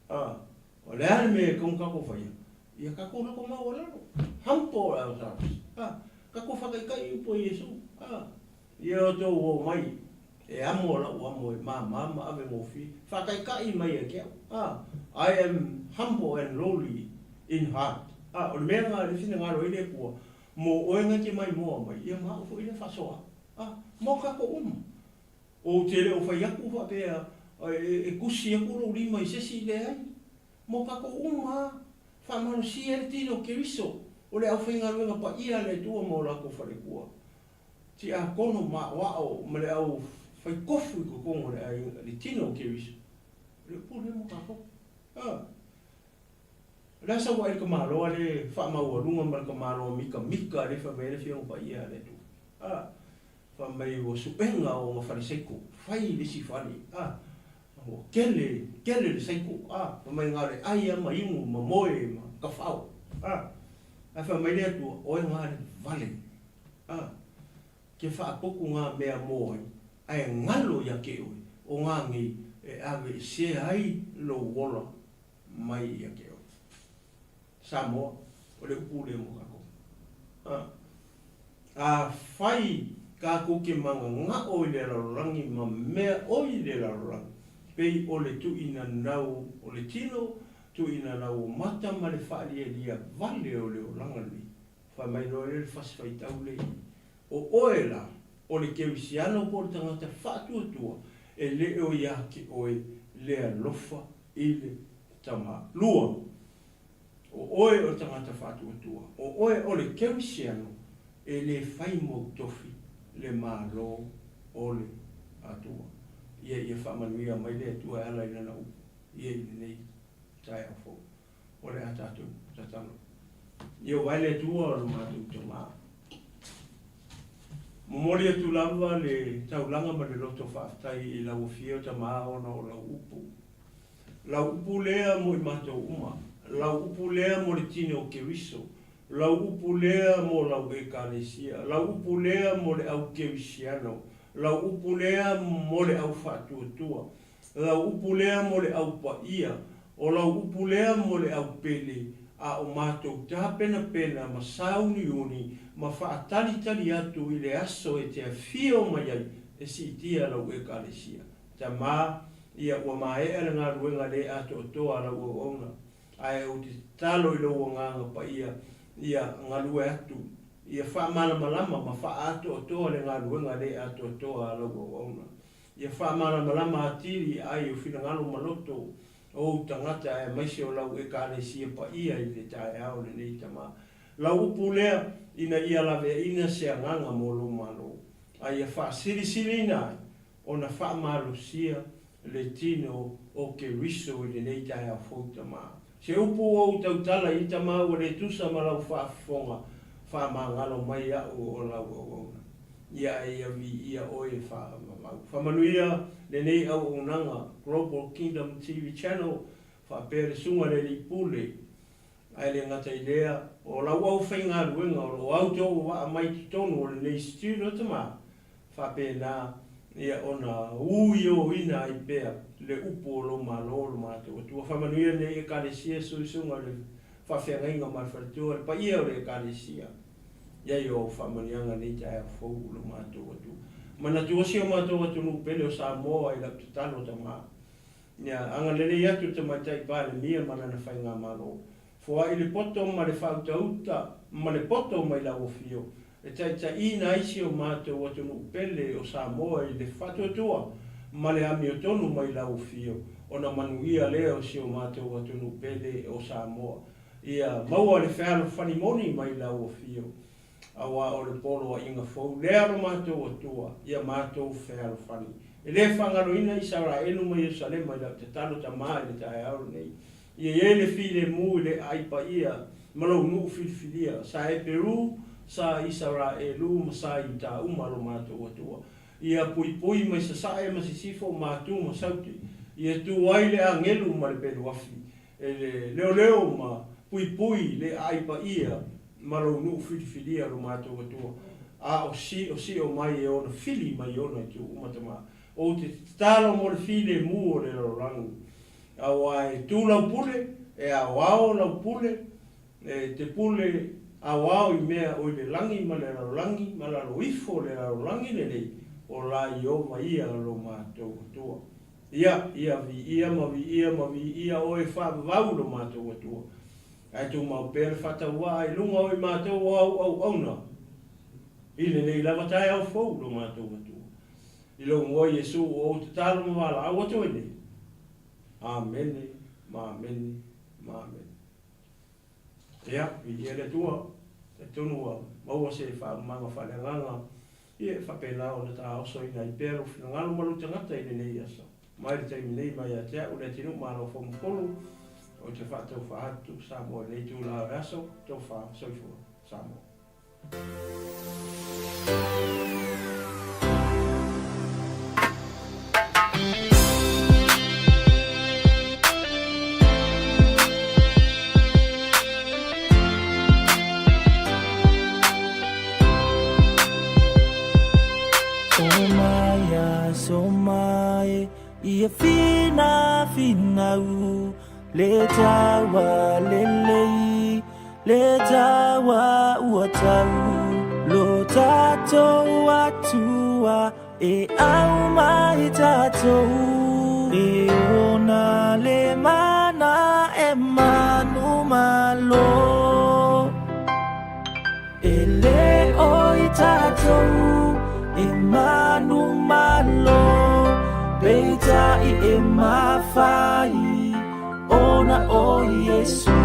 A, o le a le mea e tatau ona tatou faia? Ia tatou loko maualalo, humble ourselves. A, tatou faataitai upu a Iesu. A, ia outou o mai e amo lau amo e māmā ma ave gofie. Faataitai mai ia te au. A, I am humble and lowly in heart. A, o le mea lena e finagalo ai le Atua, mo oe na te maimoa mai, ia ma au foi lea faasoa. A, mo tatou uma. Ou te le o fai atu faapea e tusi atu lou lima i se isi, leai. Mo tatou uma lava, faamalosia ai le tino o Keriso, o le aufaigaluega paia a le Atua ma o latou faletua, tiakono ma aoao ma le au fai tofu i totonu o le aiga, le tino o Keriso. O le upu lea mo tatou. A. O le a sau ai le tamaloa le faamaualuga ma le tamaloa mikamika lea e fai mai ai le Afioga Paia a le Atua. A. Fai mai ua suega ona fale saiko, fai le isi fale, a, ua kele, kele le saiko, a, fai mai na o le ai a ma inu ma moe ma kafao, a, ae fai mai le Atua, oe na le vale, a, ke faapotu na mea mo ai, ae galo ia te oe, o na nei e aveesea ai lou ola mai ia te oe. Samoa, o le upu lea mo tatou. A, afai tatou te mananao i le lalolagi ma mea oi le lalolagi, pei o le tuuinanau o le tino, tuuinanau o mata ma le faalialia vale o le olaga lenei. Fai mai loa lea le fasi faitau lea i i, O oe la, o le kerisiano po o le tagata faatuatua, e le o ia te oe le alofa i le Tama. Lua, o oe o le tagata faatuatua, o oe o le kerisiano, e le fai mou tofi le Malo o le Atua. Ia ia faamanuia mai le Atua e ala i Lana upu ia i lenei taeao fou. O le a tatou tatalo. Ia ua vae le Atua o lo matou Tama. Momoli atu lava le taulaga ma le loto faafetai i lau Afio Tama ona o lau upu. Lau upu lea mo i matou uma. Lau upu lea mo le tino o Keriso. Lau upu lea mo lau Ekalesia. Lau upu lea mo le au Kerisiano. Lau upu lea mo le au faatuatua. Lau upu lea mo le au paia. O lau upu lea mo le au pele, a o matou tapenapena ma sauniuni ma faatalitali atu i le aso e te afio mai ai e siitia lau Ekalesia. Tama, ia ua maea le galuega le atoatoa a lau auauna, ae ou te tatalo i lou Agaga Paia ia galue atu, ia faamalamalama ma faaatoatoa le galuega le atoatoa a lau auauna. Ia faamalamalama atili ai o finagalo ma loto o ou tagata aemaise o lau Ekalesia paia i le taeao lenei, Tama. Lau upu lea, ina ia laveaina se agaga mo lou Malo, a ia faasilisiliina ai ona faamalosia le tino o Keriso i lenei taeao fou, Tama. Se upu ua ou tautala i Tama ua le tusa ma lau faafofoga, faamagalo mai au o lau auauna. Ia ae ia viia oe e faavavau. Faamanuia lenei auaunaga Global Kingdom TV Channel faapea le Susuga i le Alii Pule. Ae le gata i lea, o lau aufaigaluega o lo o autouvaa mai i totonu o lenei studio Tama, faapena ia ona uioina ai pea le upu o lou Malo lo matou Atua. Faamanuia lenei Ekalesia, Suisuga o le Faafeagaiga ma le Faletua, le paia o le Ekalesia. I ai o au faamanuiaga nei taeao fou lo matou Atua. Manatua si o matou atunuu pele o Samoa i lau tatalo Tama. Ia agalelei atu le Tamaitai Palemia ma lana Faigamalo. Foai le poto ma le faautauta ma le poto mai lau afio e taitaiina ai si o matou atunuu pele o Samoa i le faatuatua ma le amiotonu mai lau afio ona manuia lea o si o matou atunuu pele o Samoa. Ia maua le fealofani moni mai lau afio, aua o le poloaiga fou lea lo matou Atua, ia matou fealofani. E le faagaloina Isaraelu ma Ierusalema i lau tatalo Tama i le taeao lenei. Ia i ai le filemu i le aai paia ma lou nuu filifilia, sa Eperu, sa Isaraelu ma sa Iuta uma lo matou Atua. Ia puipui mai sasae ma sisifo ma atu ma saute. Ia tu ai le agelu ma le peluafi E le leoleo ma puipui le aai paia ma lou nuu filifilia lo matou Atua, a o siosio mai e ona fili mai ona itu uma tama. Ou te tatalo mo le filemu o le lalolagi, aua e tu lau pule, e aoao lau pule, e te pule aoao i mea o i le lagi ma le lalolagi ma lalo ifo o le lalolagi lenei, o la Ieova ia lo matou Atua. Ia, ia viia ma viia ma viia oe faavavau lo matou Atua. Ae tumau pea le faatauaa i luga o i matou o au auauna i lenei lava taeao fou lo matou Atua. I lou Igoa Iesu ua ou tatalo ma valaau atu ai nei. Amene ma amene ma amene. Ia, viia le Atua, talitonu ua maua se faaumaga faaleagaga Ia, e faapena ona taosoina ai pea lou finagalo ma lou tagata i lenei aso. Mai le taimi nei mai ia te au le atunuu Malo Foumapolu, ou te faataufa atu Samoa i lenei itula o le aso, tofa soifua Samoa. Ia finafinau le taua lelei le taua ua tau lo tatou Atua e aumai tatou e ona le mana e manumalo. tatou e manumalo, peitai e mafai ona o Iesu.